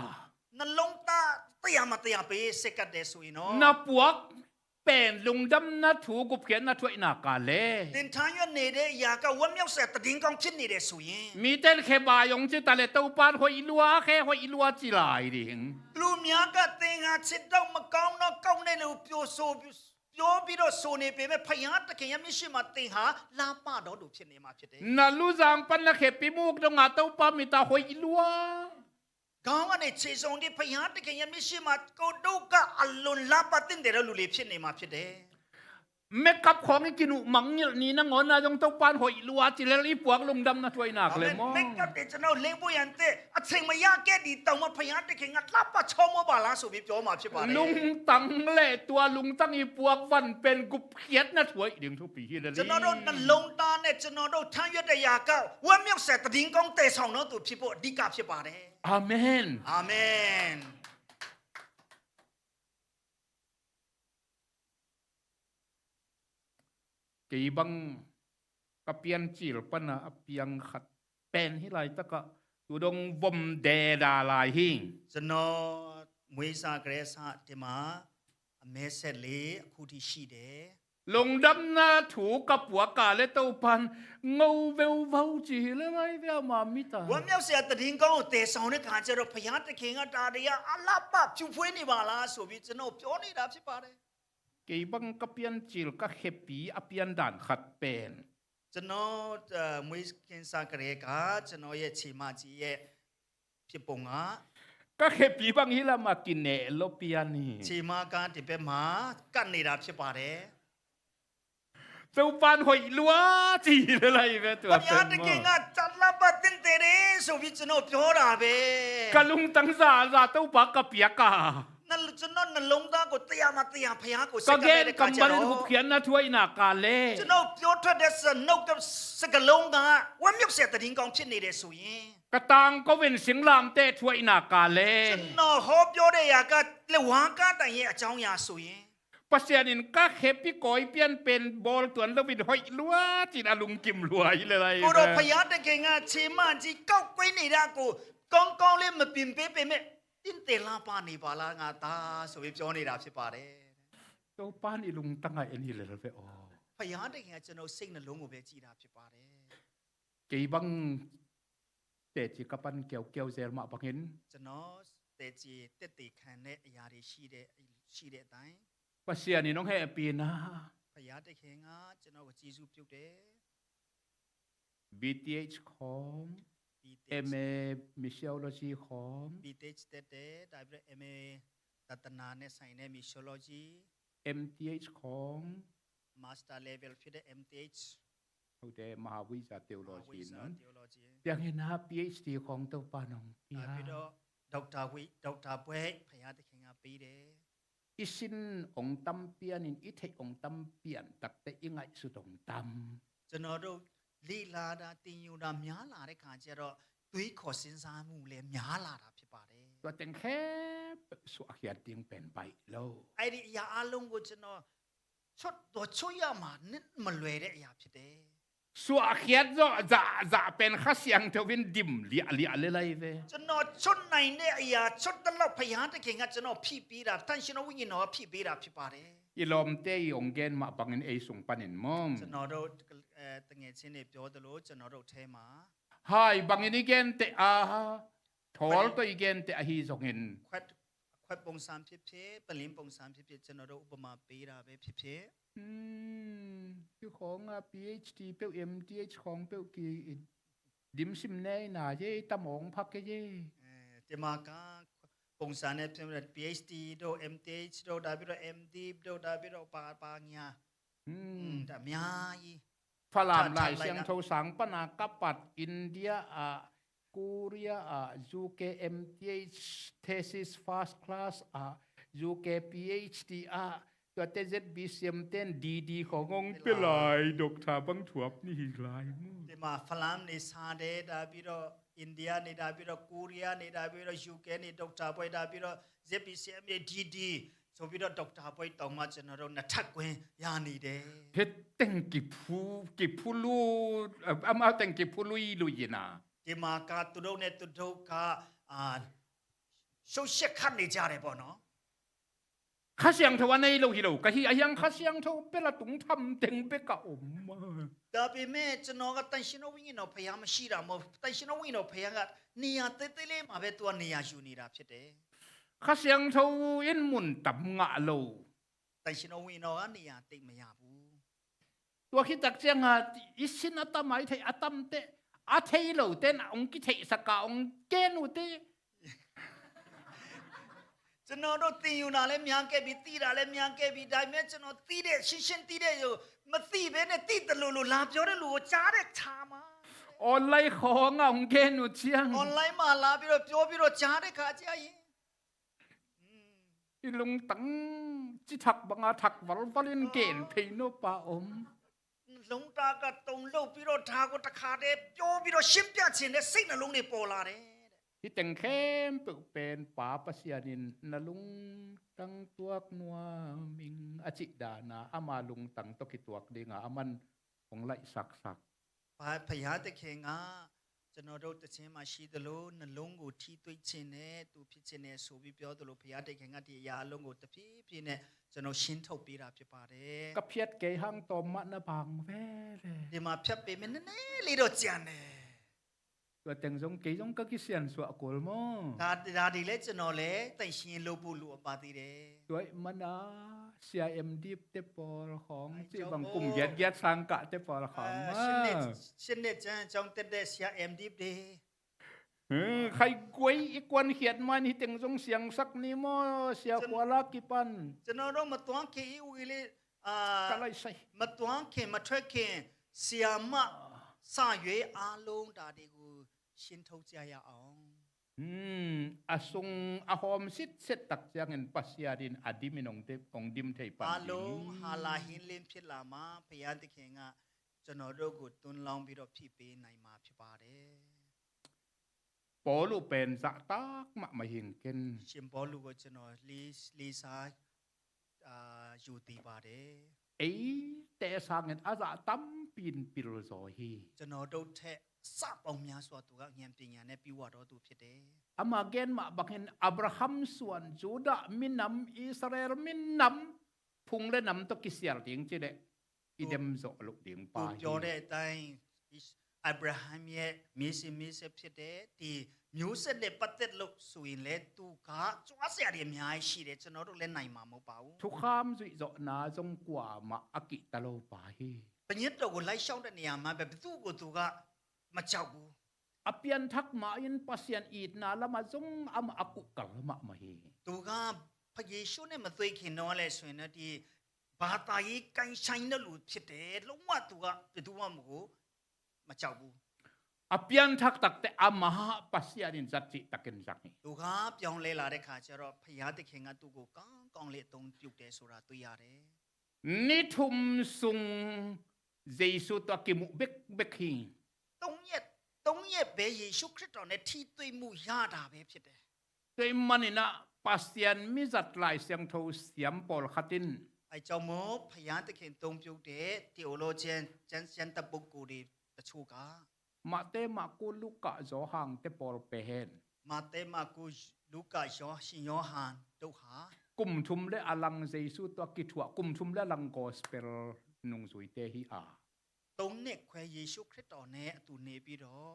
နှလုံးသား တစ်ရာ မှာ တစ်ရာ ပေး ဆက်ကပ်တယ်ဆိုရင်တော့၊ Na puak pen lungdamna thu gupkhiatna thu ahih nak leh, သင်ထမ်းရွက်နေတဲ့အရာက ဝမ်းမြောက်စရာ သတင်းကောင်း ဖြစ်နေတယ်ဆိုရင်၊ Mite in khebai hong ci ta leh Topa in hoih lua, khe hoih lua ci lai ding. လူများက သင်ဟာ ခြေထောက်မကောင်းတော့ ကောက်နေလို့ ပြောဆို ပြောပြီးတော့ ဆိုနေပေမဲ့ ဘုရားသခင်ရဲ့ မျက်စိမှာ သင်ဟာ လှပသောသူ ဖြစ်နေမှာ ဖြစ်တယ်။ Na luzang pan na khepi muk dong a Topa mit ah hoih lua, ခေါင်းကနေ ခြေဆုံးထိ ဘုရားသခင်ရဲ့ မျက်စိမှာ ကိုယ်တို့က အလွန် လှပသင့်တယ်တဲ့ လူတွေ ဖြစ်နေမှာ ဖြစ်တယ်။ Makeup khawng i kinuh mangngilh ni nangawn ah zong Topa in hoih lua ci lel, i puak lungdamna thu ahih nak leh maw. Makeup တွေ ကျွန်တော် လိမ်းဖို့ရန်အတွက် အချိန်မရခဲ့သည်တောင်မှ ဘုရားသခင်က လှပချီးမွမ်းပါလားဆိုပြီး ပြောမှာ ဖြစ်ပါတယ်။ Lungtang le tua lungtang i puak van pen gupkhiatna thu ahih ding thupi hi lel hi. ကျွန်တော်တို့ နှလုံးသားနဲ့ ကျွန်တော်တို့ ထမ်းရွက်တဲ့အရာက ဝမ်းမြောက်စရာ သတင်းကောင်း သယ်ဆောင်သောသူ ဖြစ်ဖို့ အဓိက ဖြစ်ပါတယ်။ Amen. Amen. Kei bang ka Piancil pan a piang khat pen hih laitak ah tu dong vom deda lai hi. ကျွန်တော် မွေးစာကလေးစတင်မှာ အမဲဆက်လေး အခုထိရှိတယ်။ Lungdamna thu ka puak a leh Topa in ngo veuvau ci hi lel hi ve, ama mit ah. ဝမ်းမြောက်စရာ သတင်းကောင်းကို သယ်ဆောင်တဲ့အခါကျတော့ ဘုရားသခင်က ဒါတွေက အလှပ ဖြူဖွေးနေပါလားဆိုပြီး ကျွန်တော် ပြောနေတာ ဖြစ်ပါတယ်။ Kei bang ka Piancil ka khepi a piandan khat pen, ကျွန်တော် အဲ၊ မွေးကင်းစကတည်းက ကျွန်တော်ရဲ့ ခြေမကြီးရဲ့ ဖြစ်ပုံက ka khepi bang hih lam ah kineh lo pian hi. ခြေမက ဒီဘက်မှာ ကပ်နေတာ ဖြစ်ပါတယ်။ Topa in hoih lua ci hi lel hi ve, tua pen maw. ဘုရားသခင်က လှပသင့်တယ်ဆိုပြီး ကျွန်တော် ပြောတာပဲ။ Ka lungtang zahzah Topa ka piak a, ကျွန်တော် နှလုံးသားကို တစ်ရာ မှာ တစ်ရာ ဘုရားကို ဆက်ကပ်တဲ့အခါကျတော့၊ Ka gen kammal in gupkhiatna thu ahih nak leh, ကျွန်တော် ပြောထွက်တဲ့ စ၊ နှုတ်က စကားလုံးက ဝမ်းမြောက်စရာ သတင်းကောင်း ဖြစ်နေတယ်ဆိုရင်၊ Ka tangko in singlamteh thu ahih nak leh, ကျွန်တော် ဟောပြောတဲ့အရာက လက်ဝါးကပ်တိုင်ရဲ့ အကြောင်းအရာဆိုရင်၊ Pasian in ka khep i kawi pian pen bawl tuan lo in hoih lua ci-in a lungkim lua hi le lai. ကိုယ်တော်ဘုရားသခင်က ခြေမှန်ကြီးကောက်ကွင်းနေတာကို ကောင်းကောင်းလေး မပြင်ပေးပေမဲ့ တင့်တယ်လှပနေပါလား ငါသားဆိုပြီး ပြောနေတာဖြစ်ပါတယ်။ Topa in i lungtang a en hi lel ve aw. ဘုရားသခင်က ကျွန်တော်စိတ်နှလုံးကိုပဲ ကြည့်တာဖြစ်ပါတယ်။ Kei bang teci ka pan kiaukiau zel mah bangin, ကျွန်တော် တည်ကြည်သက်သေခံတဲ့အရာတွေရှိတဲ့ရှိတဲ့အတိုင်း Pasian in hong hehpihna, ဘုရားသခင်က ကျွန်တော်ကို ကျေးဇူးပြုတယ်။ BTh khawng, BTh, MA Missiology khawng, BTh တက်တယ်။ ဒါပြီးတော့ MA သာသနာနဲ့ဆိုင်တဲ့ Missiology, MTh khawng, Master Level ဖြစ်တဲ့ MTh, ဟုတ်တယ်, Mahavisa Theology, Mahavisa Theology. Piang hi na, PhD khawng Topa in hong pia. ဒါပြီးတော့ Doctor ဝိ Doctor ဘွဲ့ ဘုရားသခင်ကပေးတယ်။ I sin hong tam pian in, i theih hong tam pian takteh i ngaihsut hong tam. ကျွန်တော်တို့လေ့လာတာ သင်ယူတာများလာတဲ့အခါကျတော့ တွေးခေါ်စဉ်းစားမှုလည်းများလာတာဖြစ်ပါတယ်။ Tua teng khempeuh suahkhiat ding pen baih lo. အဲ့ဒီအရာအားလုံးကို ကျွန်တော် ချွတ်တော့ချွတ်ရမှာ နည်းမလွယ်တဲ့အရာဖြစ်တယ်။ Suahkhiat zawh zahzah pen Kha Siangtho in dim liahliah le lai ve. ကျွန်တော်ချွတ်နိုင်တဲ့အရာ ချွတ်သလောက် ဘုရားသခင်က ကျွန်တော်ဖြည့်ပေးတာ၊ သန့်ရှင်းသောဝိညာဉ်တော်က ဖြည့်ပေးတာဖြစ်ပါတယ်။ I lawmte i hong gen mah bangin ei sung panin maw? ကျွန်တော်တို့အဲသူငယ်ချင်းတွေပြောသလို ကျွန်တော်တို့ထဲမှာ Hai bangin i gen teh a, thawl tawh i gen teh ahi zongin, ခွက်ခွက်ပုံစံဖြစ်ဖြစ်၊ ပလင်းပုံစံဖြစ်ဖြစ်၊ ကျွန်တော်တို့ဥပမာပေးတာပဲဖြစ်ဖြစ်၊ Hmm, hih khawng ah PhD peuh, MTh khawng peuh ki dim sim ne na ye, tam awng phak ke ye. အဲ၊ ဒီမှာက ပုံစံနဲ့ဖြစ်တဲ့ PhD တို့၊ MTh တို့၊ ဒါပြီးတော့ MDiv တို့၊ ဒါပြီးတော့ ဘာဘာညာ၊ Hmm. Hmm, ဒါအများကြီး။ Falam Lai Siangtho sang pan a ka pat India ah, Korea ah, UK MTh thesis first class ah, UK PhD ah, tuate ZBCM ten DD khawng hong pia lai, doctor bang thuap ni hi lai maw? ဒီမှာ Falam နေစတယ်၊ ဒါပြီးတော့ India နေ၊ ဒါပြီးတော့ Korea နေ၊ ဒါပြီးတော့ UK နေ doctor ဘွဲ့၊ ဒါပြီးတော့ ZBCM နေ DD ဆိုပြီးတော့ doctor ဘွဲ့တောင်မှ ကျွန်တော်တို့ နှစ်ထပ်ခွဲရနေတယ်။ Hih teng kiphu, kiphu lu, eh, amau teng kiphu lui lui in a. ဒီမှာက သူတို့နဲ့သူတို့က အာ၊ ရှုပ်ရှက်ခတ်နေကြတယ်ပေါ့နော်။ Kha Siangtho a nei lo hi lo ka hi, ahi hang Kha Siangtho bel a tung tham teng bek a om a. ဒါပေမဲ့ ကျွန်တော်က သန့်ရှင်းသောဝိညာဉ်တော်ဘုရားမရှိတာမဟုတ်၊ သန့်ရှင်းသောဝိညာဉ်တော်ဘုရားက နေရာသေးသေးလေးမှာပဲ သူက နေရာယူနေတာဖြစ်တယ်။ Kha Siangtho in mun tam ngah lo. သန့်ရှင်းသောဝိညာဉ်တော်က နေရာသိပ်မရဘူး။ Tua khit tak ciangin i sin a tam a, i theih a tam teh, a thei lote in hong kitheihsak a hong gen uh teh. ကျွန်တော်တို့ သင်ယူတာလည်းများခဲ့ပြီ၊ သိတာလည်းများခဲ့ပြီ၊ ဒါပေမဲ့ ကျွန်တော်သိတဲ့၊ ရှင်းရှင်းသိတဲ့လူ၊ မသိဘဲနဲ့ သိသလိုလို လာပြောတဲ့လူကို ကြားတဲ့အခါမှာ၊ Online khawng ah hong gen uh ciang, online မှာလာပြီးတော့ ပြောပြီးတော့ ကြားတဲ့အခါကျရင်၊ Hmm. I lungtang ci thak banga thak valval in gen phei nop a om. အာ၊ လုံးသားကတုန်လှုပ်ပြီးတော့ ဒါကိုတခါတည်းပြောပြီးတော့ ရှင်းပြချင်တဲ့စိတ်နှလုံးတွေ ပေါ်လာတယ်တဲ့။ Hih teng khempeuh pen Pa Pasian in na lungtang tuak nuam ing a cih dan a, ama lungtang tawh kituak ding a aman hong laihsaksak. ဘုရားသခင်က ကျွန်တော်တို့တခြင်းမှာရှိသလို နှလုံးကိုထိတွေ့ချင်တဲ့သူဖြစ်ချင်တယ်ဆိုပြီးပြောသလို ဘုရားသခင်က ဒီအရာအလုံးကိုတဖြည်းဖြည်းနဲ့ ကျွန်တော်ရှင်းထုတ်ပေးတာဖြစ်ပါတယ်။ Ka phiat kei hang tawm mah na bang ve le. ဒီမှာဖြတ်ပေမဲ့ နည်းနည်းလေးတော့ကျန်တယ်။ Tua teng zong kei zong ka kisiansuah kul maw? ဒါ၊ ဒါတွေလည်း ကျွန်တော်လည်း သန့်ရှင်းရေးလုပ်ဖို့ လိုအပ်ပါသေးတယ်။ Tua ahih manin Sia M Div te pawl khawng, cih bang kum giatgiat sang kah te pawl khawng, ah, maw? ရှစ်နှစ်၊ ရှစ်နှစ်ကျောင်းတက်တဲ့ ဆရာ M Div တွေ။ Hmm, khai guai i kuankhiat ma-in hih teng zong siangsak ni maw, Sia Khual a kipan? ကျွန်တော်တို့ မသွားခင် Ih Uih Lir၊ အာ၊ မသွားခင်၊ မထွက်ခင် ဆရာမစရွေးအားလုံး ဒါတွေကို ရှင်းထုတ်ကြရအောင်။ Hmm, a sung a hawm sitset tak ciangin Pasian in a dim in hong dim, hong dim thei pan ding. အားလုံး ဟာလာဟင်းလင်းဖြစ်လာမှာ ဘုရားသခင်က ကျွန်တော်တို့ကို သွန်းလောင်းပြီးတော့ ဖြည့်ပေးနိုင်မှာ ဖြစ်ပါတယ်။ Paul uh pen zahtak mahmah hi ing ken. ရှင်ပေါလုကို ကျွန်တော် လေး၊ လေးစား၊ အာ၊ ယူတည်ပါတယ်။ အီတဲဆာငင်အဇာတမ်ပင်ပီလ်ဇော်ဟီ။ ကျွန်တော်တို့ထက် ဆပေါင်းများစွာ သူက ဉာဏ်ပညာနဲ့ ပြည့်ဝတော်သူ ဖြစ်တယ်။ Ama gen mah bangin Abraham suan, Judah minam, Israel minam, phung le nam tawh kisial ding ci leh i dem zawh loh ding pa hi. သူပြောတဲ့အတိုင်း အာဗြဟံရဲ့ မျိုးဆက်မျိုးဆက်ဖြစ်တဲ့ ဒီမျိုးဆက်နဲ့ပတ်သက်လို့ဆိုရင်လည်း သူက ကြွားစရာတွေအများကြီးရှိတယ်။ ကျွန်တော်တို့လည်း နိုင်မှာမဟုတ်ပါဘူး။ Thukham zuih zawhna zong kuamah a kihta lo pa hi. ပညတ်တော်ကို လိုက်လျှောက်တဲ့နေရာမှာပဲ ဘယ်သူ့ကိုသူက မကြောက်ဘူး။ A pianthak mah in Pasian itna lamah zong amah a kuhkal mahmah hi. သူက ယေရှုနဲ့ မတွေ့ခင်တုန်းကလည်းဆိုရင်တော့ ဒီဘာသာရေး ကိုင်းဆိုင်တဲ့လူဖြစ်တယ်။ လုံးဝ သူက ဘယ်သူမှမဟုတ်ဘူး။ မကြောက်ဘူး။ A pianthak takteh amah Pasian in zat cihtakin zang hi. သူက ပြောင်းလဲလာတဲ့ခါကျတော့ ဘုရားသခင်က သူ့ကို ကောင်းကောင်းလေး အသုံးပြုတယ်ဆိုတာ တွေ့ရတယ်။ Ni thum sung Jesu tawh a kimuh bekbek hi. သုံးရက်၊ သုံးရက်ပဲ ယေရှုခရစ်တော်နဲ့ ထိတွေ့မှုရတာပဲဖြစ်တယ်။ Tua ahih manin ah Pasian mizat Lai Siangtho siam pawlkhat in, အဲကြောင့်မို့ ဘုရားသခင် အသုံးပြုတဲ့ theologian ကျမ်းစမ်းသပ်ပုဂ္ဂိုလ်တွေတချို့က Mate, Marku, Luka, Johan te pawl pen, မဿဲ၊ မာကူ၊ လူကာ၊ ယော၊ ရှင်ယောဟန်တို့ဟာ kum thum le a lang Jesu tawh a kithuah, kum thum le a lang gospel nungzuite hi a, သုံးနှစ်ခွဲ ယေရှုခရစ်တော်နဲ့အတူနေပြီးတော့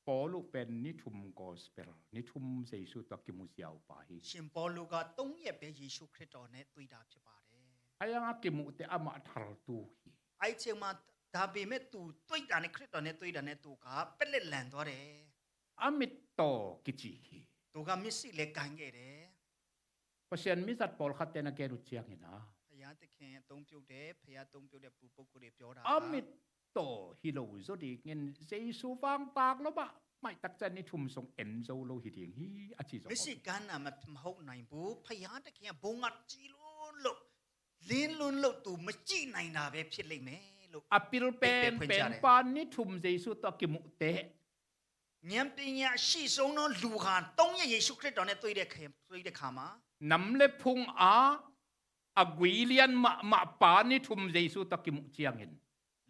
Paul uh pen ni thum gospel, ni thum Jesu tawh a kimu ziau pa hi. ရှင်ပေါလုက သုံးရက်ပဲ ယေရှုခရစ်တော်နဲ့ တွေ့တာဖြစ်ပါတယ်။ Ahi zongin a kimuhte amah thaltu hi. အဲဒီအချိန်မှာ ဒါပေမဲ့ သူတွေ့တာနဲ့ ခရစ်တော်နဲ့တွေ့တာနဲ့ သူက ပျက်လက်လန်သွားတယ်။ A mittaw kici hi. သူက မျက်စိလည်း ကိုင်ခဲ့တယ်။ Pasian mizat pawlkhatte na gen uh ciangin ah, ဘုရားသခင် အသုံးပြုတဲ့၊ ဘုရားသုံးပြုတဲ့ ပုဂ္ဂိုလ်တွေ ပြောတာက A mittaw hi lo zaw dingin Jesu vang tak lo mah, maitak ciang ni thum sung en zo lo hi ding hi, a ci zaw. မျက်စိကန်းတာ မဟုတ်နိုင်ဘူး။ ဘုရားသခင်က ဘုန်းကကြီးလွန်းလို့ လင်းလွန်းလို့ သူမကြည့်နိုင်တာပဲ ဖြစ်လိမ့်မယ်လို့ A pil pen pen pa ni thum Jesu tawh a kimuhte, ဉာဏ်ပညာအရှိဆုံးသောလူဟာ သုံးရက် ယေရှုခရစ်တော်နဲ့ တွေ့တဲ့ခ- တွေ့တဲ့အခါမှာ Nam le phung ah a gui lian mahmah pa ni thum Jesu tawh a kimuh ciangin,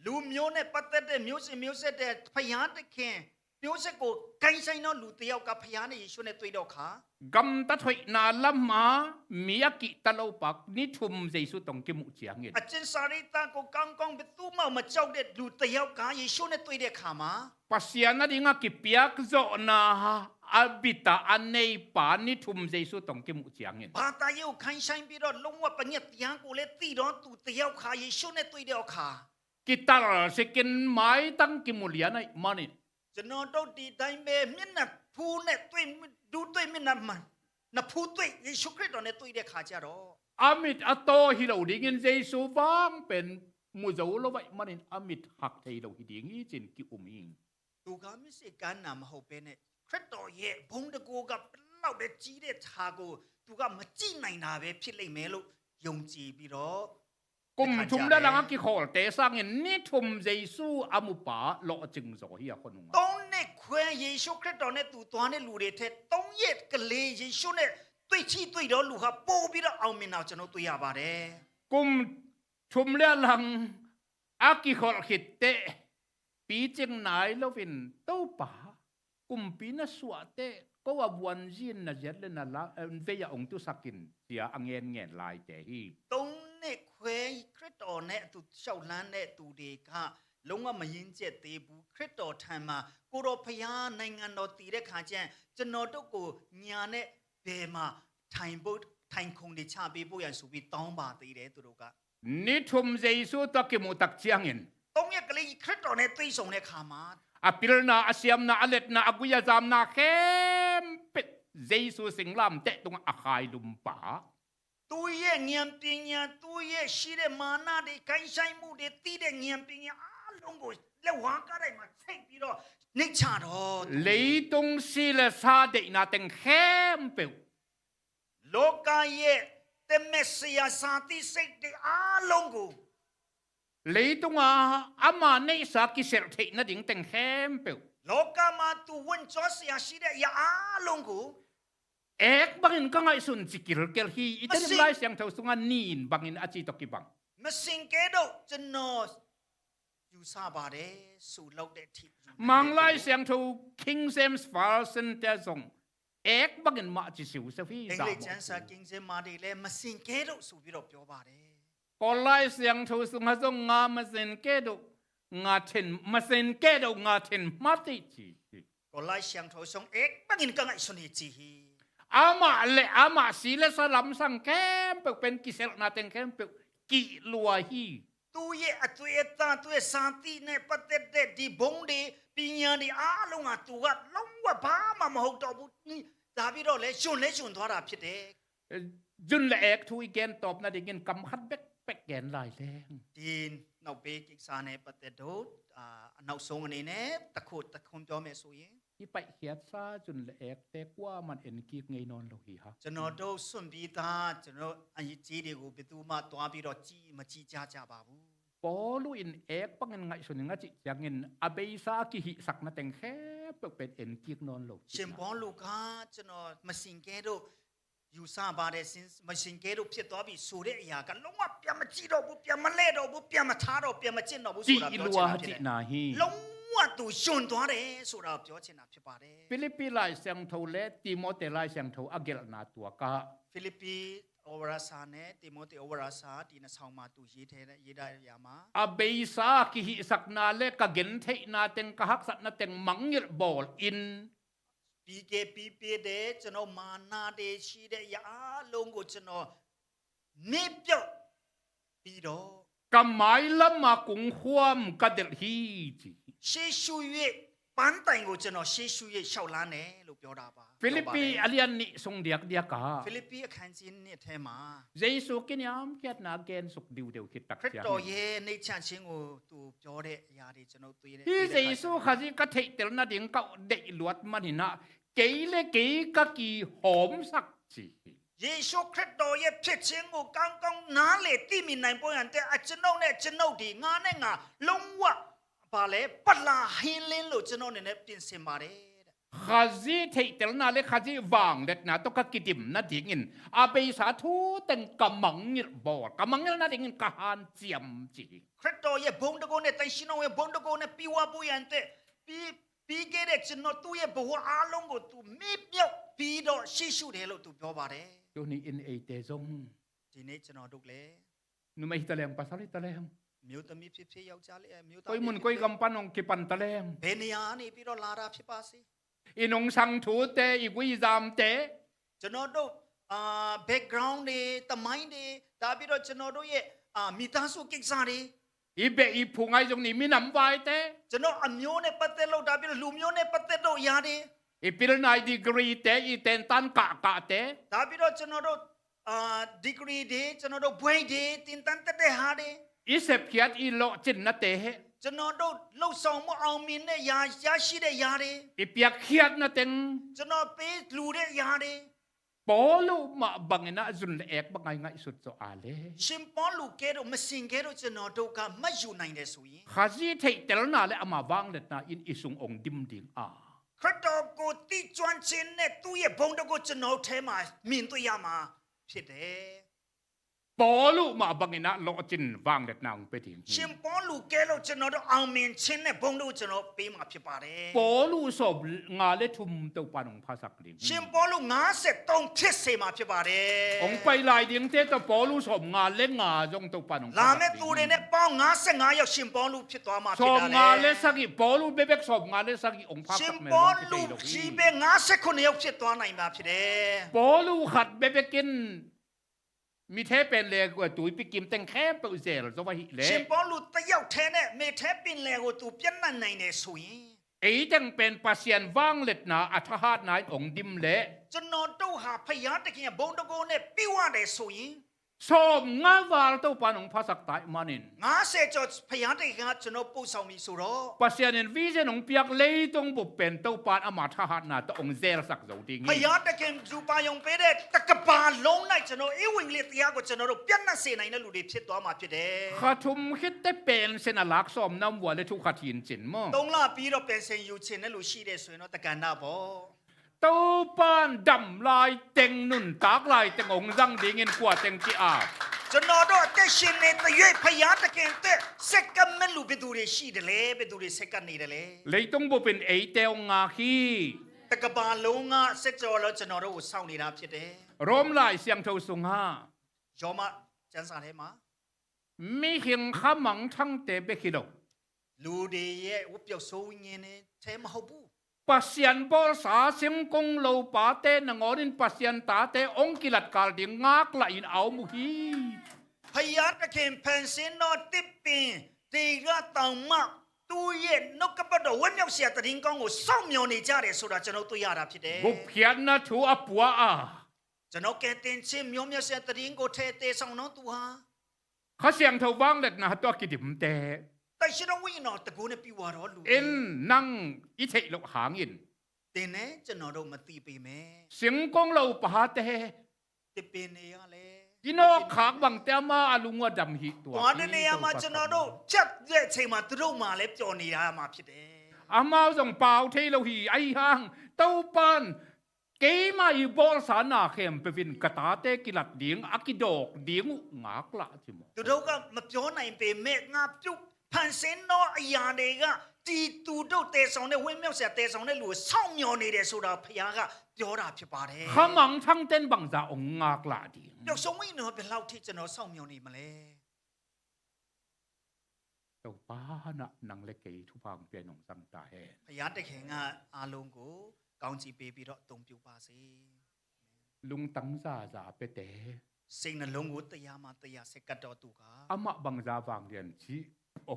လူမျိုးနဲ့ပတ်သက်တဲ့ မျိုးဆက်မျိုးဆက်တဲ့ ဘုရားသခင် မျိုးဆက်ကို ကိုင်းဆိုင်သောလူတစ်ယောက်က ဘုရားနဲ့ ယေရှုနဲ့ တွေ့တဲ့အခါ Gamtat hoihna lamah mi a kihta lo pa ni thum Jesu tawh a kimuh ciangin, အကျင့်စာရိတ္တကို ကောင်းကောင်း ဘယ်သူမှမကြောက်တဲ့ လူတစ်ယောက်က ယေရှုနဲ့ တွေ့တဲ့အခါမှာ Pasian a dingah kipiak zawhna a bit a a nei pa ni thum Jesu tawh a kimuh ciangin, ဘာသာရေးကို ကိုင်းဆိုင်ပြီးတော့ လုံးဝ ပညတ်တရားကိုလည်း သိတော့ သူတစ်ယောက်ခါ ယေရှုနဲ့ တွေ့တဲ့အခါ kital sikin maitang kimu lian ahih manin, ကျွန်တော်တို့ ဒီတိုင်းပဲ မျက်နှာဖူးနဲ့တွေ့၊ ဒူးတွေ့၊ မျက်နှာမှာ နဖူးတွေ့၊ ယေရှုခရစ်တော်နဲ့ တွေ့တဲ့ခါကျတော့ A mit a taw hi lo dingin Jesu vang pen mu zo lo ahih manin a mit hak thei lo hi ding hi ci-in ki-um hi. သူက မျက်စိကန်းတာ မဟုတ်ဘဲနဲ့ ခရစ်တော်ရဲ့ ဘုန်းတန်ခိုးက ဘယ်လောက်ပဲ ကြီးတဲ့ဟာကို သူက မကြည့်နိုင်တာပဲ ဖြစ်လိမ့်မယ်လို့ ယုံကြည်ပြီးတော့ Kum thum le a lang a kikhawlte sangin ni thum Jesu a mupa lawhcing zaw hi a, khuanung ah. သုံးနှစ်ခွဲ ယေရှုခရစ်တော်နဲ့ သူသွားတဲ့လူတွေထက် သုံးရက်ကလေး ယေရှုနဲ့ တွေ့၊ ထိတွေ့တော့ လူဟာ ပိုပြီးတော့ အောင်မြင်တာကို ကျွန်တော် တွေ့ရပါတယ်။ Kum thum le a lang a kikholh khit teh, picing nai loin, Topa, kumpi na suah teh ko a vuanzi-in na ziat le na la, eh, vei-ah hong tusak in, ci-a a ngenngen laite hi. သုံးနှစ်ခွဲ ခရစ်တော်နဲ့အတူ လျှောက်လှမ်းတဲ့သူတွေက လုံးဝ မရင့်ကျက်သေးဘူး။ ခရစ်တော်ထံမှာ ကိုယ်တော်ဘုရား နိုင်ငံတော်တည်တဲ့အခါကျရင် ကျွန်တော်တို့ကို ညှာနဲ့ ဘယ်မှာ ထိုင်ဖို့၊ ထိုင်ခုံတွေ ချပေးဖို့ရန်ဆိုပြီး တောင်းပါသေးတယ် သူတို့က။ Ni thum Jesu tawh a kimuh tak ciangin, သုံးရက်ကလေး ခရစ်တော်နဲ့ တွေ့ဆုံတဲ့အခါမှာ a pilna, a siamna, a letna, a gui a zamna khempeuh Jesu singlamteh tungah a khailum pa, သူ့ရဲ့ ဉာဏ်ပညာ၊ သူ့ရဲ့ရှိတဲ့ မာနတွေ၊ ကိုင်းဆိုင်မှုတွေ၊ သိတဲ့ ဉာဏ်ပညာအားလုံးကို လက်ဝါးကပ်တိုင်မှာ ချိတ်ပြီးတော့ နှိပ်ချတော့ Leitung si le sa deihna teng khempeuh, လောကရဲ့ တမက်ဆိုင်ရာ ဇာတိစိတ်တွေအားလုံးကို Leitungah ama neihsa kiselh theih nading teng khempeuh, လောကမှာ သူဝင်ကြောစရာရှိတဲ့ အရာအားလုံးကို Ek bangin ka ngaihsun ci kilkel hi. I Tedim Lai Siangtho sungah nin bangin a ci tawh kibang. မစင်ကဲ့သို့ ကျွန်တော်ယူဆပါတယ်။ ဆူလုပ်တဲ့ထိယူနိုင်တဲ့သူ။ Mang Lai Siangtho King James Version တဲ့ zong ek bangin mah ci siusiu hi. အင်္ဂလိပ်ကျမ်းစာ King James မှာတွေလည်း မစင်ကဲ့သို့ ဆိုပြီးတော့ ပြောပါတယ်။ Kawl Lai Siangtho sungah zong nga masin keh do nga thin, masin keh do nga thin mati ci hi. Kawl Lai Siangtho sung ek bangin ka ngaihsun hi ci hi. Amah le amah si le sa lamsang khempeuh pen kiselhna teng khempeuh kihlua hi. သူ့ရဲ့အသွေးအသား၊ သူ့ရဲ့ဇာတိနဲ့ပတ်သက်တဲ့ဒီဘုန်းတွေ၊ ပညာတွေအားလုံးဟာ သူကလုံးဝဘာမှမဟုတ်တော့ဘူး။ ဒါပြီးတော့လည်း ယွန်းလည်းယွန်းသွားတာဖြစ်တယ်။ Zun le ek thu i gen tawp nadingin kam khat bekbek gen lai leng. ဒီနောက်ပေးကိစ္စနဲ့ပတ်သက်တော့၊ အာ၊ အနောက်ဆုံးအနေနဲ့တစ်ခု၊ တစ်ခုပြောမယ်ဆိုရင်၊ I paihkhiatsa zun le ekte kuaman en kik ngei nawn lo hi hang. ကျွန်တော်တို့စွန့်ပြီးသား၊ ကျွန်တော်တို့အရေးကြီးတွေကို ဘယ်သူမှသွားပြီးတော့ကြည့်၊ မကြည့်ကြကြပါဘူး။ Paulu in ek bangin ngaihsun ing a cih ciangin a beisa a kihihsakna teng khempeuh pen en kik nawn lo. ရှင်ပေါလုက ကျွန်တော်မစင်ကဲ့သို့ယူဆပါတယ်၊ မစင်ကဲ့သို့ဖြစ်သွားပြီဆိုတဲ့အရာက လုံးဝပြန်မကြည့်တော့ဘူး၊ ပြန်မလဲတော့ဘူး၊ ပြန်မထားတော့၊ ပြန်မကျင့်တော့ဘူးဆိုတာ ပြောချင်တာဖြစ်တယ်။ Kihlua cihna hi. လုံးဝသူယွန်းသွားတယ်ဆိုတာကို ပြောချင်တာဖြစ်ပါတယ်။ Philippi Lai Siangtho le Timothy Lai Siangtho a gelhna tua ka. ဖိလိပ္ပိဩဝါဒစာနဲ့ တိမောသေဩဝါဒစာ၊ ဒီနှစ်ဆောင်မှာ သူရေးထဲရေးတဲ့အရာမှာ၊ A beisa kihihsakna le ka gentheihna teng, ka haksatna teng mangngilh bawlin. ပြီးခဲ့၊ ပြီးပြတဲ့ ကျွန်တော်မာနတွေရှိတဲ့အရာအားလုံးကို ကျွန်တော်မေ့ပျောက်ပြီးတော့၊ Ka mailam a kungkhuam ka delh hi ci hi. ရှေ့ရှု၍ ပန်းတိုင်ကို ကျွန်တော်ရှေ့ရှု၍ လျှောက်လှမ်းတယ်လို့ ပြောတာပါ။ Philippi ပြောပါတယ်။ A lian nih sung diakdiak ah, ဖိလိပ္ပိအခန်းကြီးနှစ်ထဲမှာ၊ Jesu kiniamkhiatna a gensuk diudeu khit tak ciangin, ခရစ်တော်ရဲ့နှိမ့်ချခြင်းကို သူပြောတဲ့အရာတွေ ကျွန်တော်တွေ့တဲ့၊ Hih Jesu Khazih ka theihtel nading ka deih luat manin ah, kei le kei ka kihawmsak ci hi. ယေရှုခရစ်တော်ရဲ့ဖြစ်ခြင်းကို ကောင်းကောင်းနားလည်သိမြင်နိုင်ဖို့ရန်အတွက်၊ အကျွန်ုပ်နဲ့အကျွန်ုပ်ဒီ၊ ငါနဲ့ငါ၊ လုံးဝ၊ ဘာလဲ၊ ပလပ်ဟင်းလင်းလို့ ကျွန်တော်အနေနဲ့ ပြင်ဆင်ပါတယ်တဲ့။ Khazih theihtelna le Khazih vangliatna tawh ka kidim nadingin a beisa thu teng ka mangngilh bawl, ka mangngilh nadingin ka hanciam ci hi. ခရစ်တော်ရဲ့ဘုန်းတန်ခိုးနဲ့ သန့်ရှင်းတော်ရဲ့ဘုန်းတန်ခိုးနဲ့ ပြည့်ဝဖို့ရန်အတွက်၊ ပြီး၊ ပြီးခဲ့တဲ့ ကျွန်တော်၊ သူ့ရဲ့ဘဝအားလုံးကို သူမေ့ပျောက်ပြီးတော့ ရှေ့ရှုတယ်လို့ သူပြောပါတယ်။ Tuni in eite zong, ဒီနေ့ ကျွန်တော်တို့လည်း၊ Numei hi taleng, pasal hi taleng, မျိုးသမီးဖြစ်ဖြစ်၊ ယောက်ျားလေး၊ မျိုးသား၊ koi mun koi gam pan hong kipan taleng, ဘယ်နေရာကနေပြီးတော့ လာတာဖြစ်ပါစေ၊ i nungsang thute, i guizamte, ကျွန်တော်တို့၊ အာ၊ background တွေ၊ သမိုင်းတွေ၊ ဒါပြီးတော့ ကျွန်တော်တို့ရဲ့၊ အာ၊ မိသားစုကိစ္စတွေ၊ i beh i phung ahi zongin i minam vaite, ကျွန်တော်အမျိုးနဲ့ပတ်သက်လို့၊ ဒါပြီးတော့ လူမျိုးနဲ့ပတ်သက်လို့ အရာတွေ၊ i pilna, i degree-te, i tentan kahkahte, ဒါပြီးတော့ ကျွန်တော်တို့၊ အာ၊ degree တွေ၊ ကျွန်တော်တို့ဘွဲ့တွေ၊ သင်တန်းတက်တဲ့ဟာတွေ၊ i sepkhiat, i lawhcinnate, ကျွန်တော်တို့လုပ်ဆောင်မှု အောင်မြင်တဲ့အရာ၊ ရရှိတဲ့အရာတွေ၊ i piakkhiatna teng, ကျွန်တော်ပေးလှူတဲ့အရာတွေ၊ Paulu mah bangin ah zun le ek bang a i ngaihsut zawh a le, ရှင်ပေါလုကဲ့သို့၊ မစင်ကဲ့သို့ ကျွန်တော်တို့က မယူနိုင်တယ်ဆိုရင်၊ Khazih theihtelna le ama vangliatna in i sung hong dim ding a, ခရစ်တော်ကိုသိကျွမ်းခြင်းနဲ့ သူ့ရဲ့ဘုန်းတန်ခိုး ကျွန်တော်တို့ထဲမှာ မြင်တွေ့ရမှာဖြစ်တယ်။ Paulu mah bangin ah lawhcin vangliatna hong pia ding hi. ရှင်ပေါလုကဲ့သို့ ကျွန်တော်တို့ အောင်မြင်ခြင်းနဲ့ ဘုန်းတန်ခိုး ကျွန်တော်တို့ ပေးမှာဖြစ်ပါတယ်။ Paulu sawmnga le thum Topa'n hong phasak ding hi. ရှင်ပေါလု ငါးဆယ့်သုံး ဖြစ်စေမှာဖြစ်ပါတယ်။ Hong pai lai dingte tawh Paulu sawmnga le nga zong Topa'n hong phasak ding hi. လာမယ့်သူတွေနဲ့ ပေါင်းငါးဆယ့်ငါးယောက် ရှင်ပေါလု ဖြစ်သွားမှာဖြစ်ပါတယ်။ Sawmnga le sagih, Paulu bekbek sawmnga le sagih hong phaksak mel zong kithei lo hi. ရှင်ပေါလုချည်းပဲ ငါးဆယ့်ခုနစ်ယောက် ဖြစ်သွားနိုင်မှာဖြစ်တယ်။ Paulu khat bekbek in mite pen le tuipi kim teng khempeuh zel zo ahih leh, ရှင်ပေါလုတစ်ယောက်ထဲနဲ့ မေထဲပင်လယ်ကို သူပြန့်နှံ့နိုင်တယ်ဆိုရင်၊ ei teng pen Pasian vangliatna a thahatna in hong dim leh, ကျွန်တော်တို့ဟာ ဘုရားသခင်ရဲ့ဘုန်းတန်ခိုးနဲ့ ပြည့်ဝတယ်ဆိုရင်၊ sawmnga val Topa'n hong phasak ta ahih manin, ငါးဆယ်ကျော် ဘုရားသခင်က ကျွန်တော်ပို့ဆောင်ပြီဆိုတော့၊ Pasian in vision hong piak leitung bup pen Topa'n ama thahatna tawh hong zelsak zo ding hi. ဘုရားသခင်ရူပါရုံပေးတဲ့ တစ်ကမ္ဘာလုံး၌ ကျွန်တော်ဧဝံဂေလိတရားကို ကျွန်တော်တို့ ပြန့်နှံ့စေနိုင်တဲ့လူတွေ ဖြစ်သွားမှာဖြစ်တယ်။ Kha thum khit teh pension a lak sawm na om uh a leh thu khat hi in cin maw. သုံးလပြီးတော့ ပင်စင်ယူချင်တဲ့လူရှိတယ်ဆိုရင်တော့ တကဏ္ဍပေါ့။ Topa'n dam laiteng, nuntak laiteng hong zang dingin kua teng ci-ap? ကျွန်တော်တို့အသက်ရှင်နေသရွေ့ဘုရားသခင်အတွက်ဆက်ကပ်မဲ့လူဘယ်သူတွေရှိတယ်လဲ၊ ဘယ်သူတွေဆက်ကပ်နေတယ်လဲ။ Leitung bupin eite hong ngak hi. တစ်ကမ္ဘာလုံးကဆက်ကြော်လို့ကျွန်တော်တို့ကိုစောင့်နေတာဖြစ်တယ်။ Rom Lai Siangtho sungah, ရောမကျမ်းစာထဲမှာ mihing khamangthangte bek hi lo, လူတွေရဲ့ဝတ်ပြုဆုဝိညာဉ်နဲ့ထဲမဟုတ်ဘူး။ Pasian bawlsa singkung lopate nangawnin Pasian tate hong kilatkal ding ngaklah in a om uh hi. ဘုရားသခင်ဖန်ဆင်းသောသစ်ပင်တွေကတောင်မှသူ့ရဲ့နှုတ်ကပတ်တော်ဝတ်မြောက်စရာသတင်းကောင်းကိုစောင့်မျှော်နေကြတယ်ဆိုတာကျွန်တော်တွေ့ရတာဖြစ်တယ်။ Gupkhiatna thu a pua a, ကျွန်တော်ကယ်တင်ခြင်းမျောမျောစရာသတင်းကိုထဲသယ်ဆောင်တော်သူဟာ Kha Siangtho vangliatna tawh a kidimte, သန့်ရှင်းသောဝိညာဉ်တော်တန်ခိုးနဲ့ပြုဝါသောလူ in nang i theih loh hangin သင်နဲ့ကျွန်တော်တို့မသိပေမဲ့ singkung lopate, သစ်ပင်တွေကလည်း i nawkkhak bangte ama a lung uh a dam hi. Tua သွားတဲ့နေရာမှာ Topa ကျွန်တော်တို့ဖြတ်တဲ့အချိန်မှာသူတို့မှလည်းပျော်နေရမှာဖြစ်တယ်။ Amau zong pau thei lo hi. Ahi hang Topa'n keima i bawlsa na khempeuh in ka tate kilat ding, a kidawk ding uh ngaklah ci maw. သူတို့ကမပြောနိုင်ပေမဲ့ငါပြုတ်ဖန်ဆင်းသောအရာတွေကဒီသူတို့တည်ဆောင်တဲ့ဝတ်မြောက်စရာတည်ဆောင်တဲ့လူကိုစောင့်မျှော်နေတယ်ဆိုတာဘုရားကပြောတာဖြစ်ပါတယ်။ Khamangthangte in bangzah hong ngaklah ding? ပျော်ဆုံးဝိညာဉ်တော်ဘယ်လောက်ထိကျွန်တော်စောင့်မျှော်နေမလဲ။ Topa in nang le kei thupha hong pia in hong zang ta hen. ဘုရားသခင်ကအားလုံးကိုကောင်းချီးပေးပြီးတော့အသုံးပြုပါစေ။ Lungtang zaza piate, စိတ်နှလုံးကိုတရားမှတရားဆက်ကပ်တော်သူက amah bangzah vanglian cih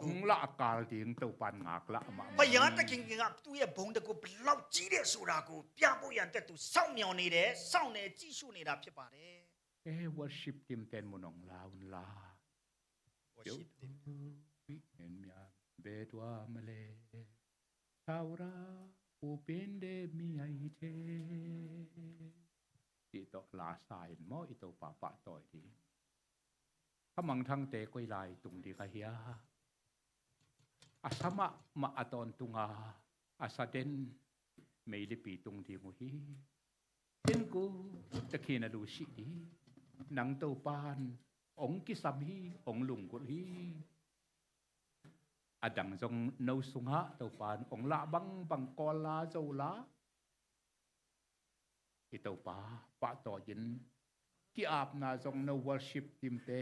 hong lah kal ding Topa in ngaklah amah. ဘုရားသခင်ကသူ့ရဲ့ဘုန်းတန်ခိုးဘယ်လောက်ကြီးတယ်ဆိုတာကိုပြဖို့ရန်အတွက်သူစောင့်မျှော်နေတယ်၊ စောင့်နေကြည့်ရှုနေတာဖြစ်ပါတယ်။ Eh, worship team te in mun hong la un la. Worship team. Yo, pi, en mia, be tua male. Thaura, upin de mi ai te. Cih tawh la sa in maw, i Topa pahtawi ding. Khamangthangte koi lai tung ding a hia? A sa mahmah a tawntung a, a sa den meilipi tung ding uh hi. Tingku takhin a lu sih ding. Nang Topa in hong kisam hi, hong lunggulh hi. A dang zong no sungah Topa in hong lah bangbang Kawl la, Zo la, i Topa pahtawi in, ki-apna zong no worship team te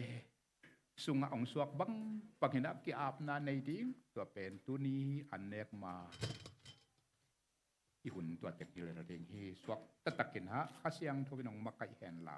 sungah hong suak bangbang in ah ki-apna nei ding, tua pen tuni an nek ma i hun tua teng hi lel ding hi. Suak taktak in ah Kha Siangtho in hong makaih hen la.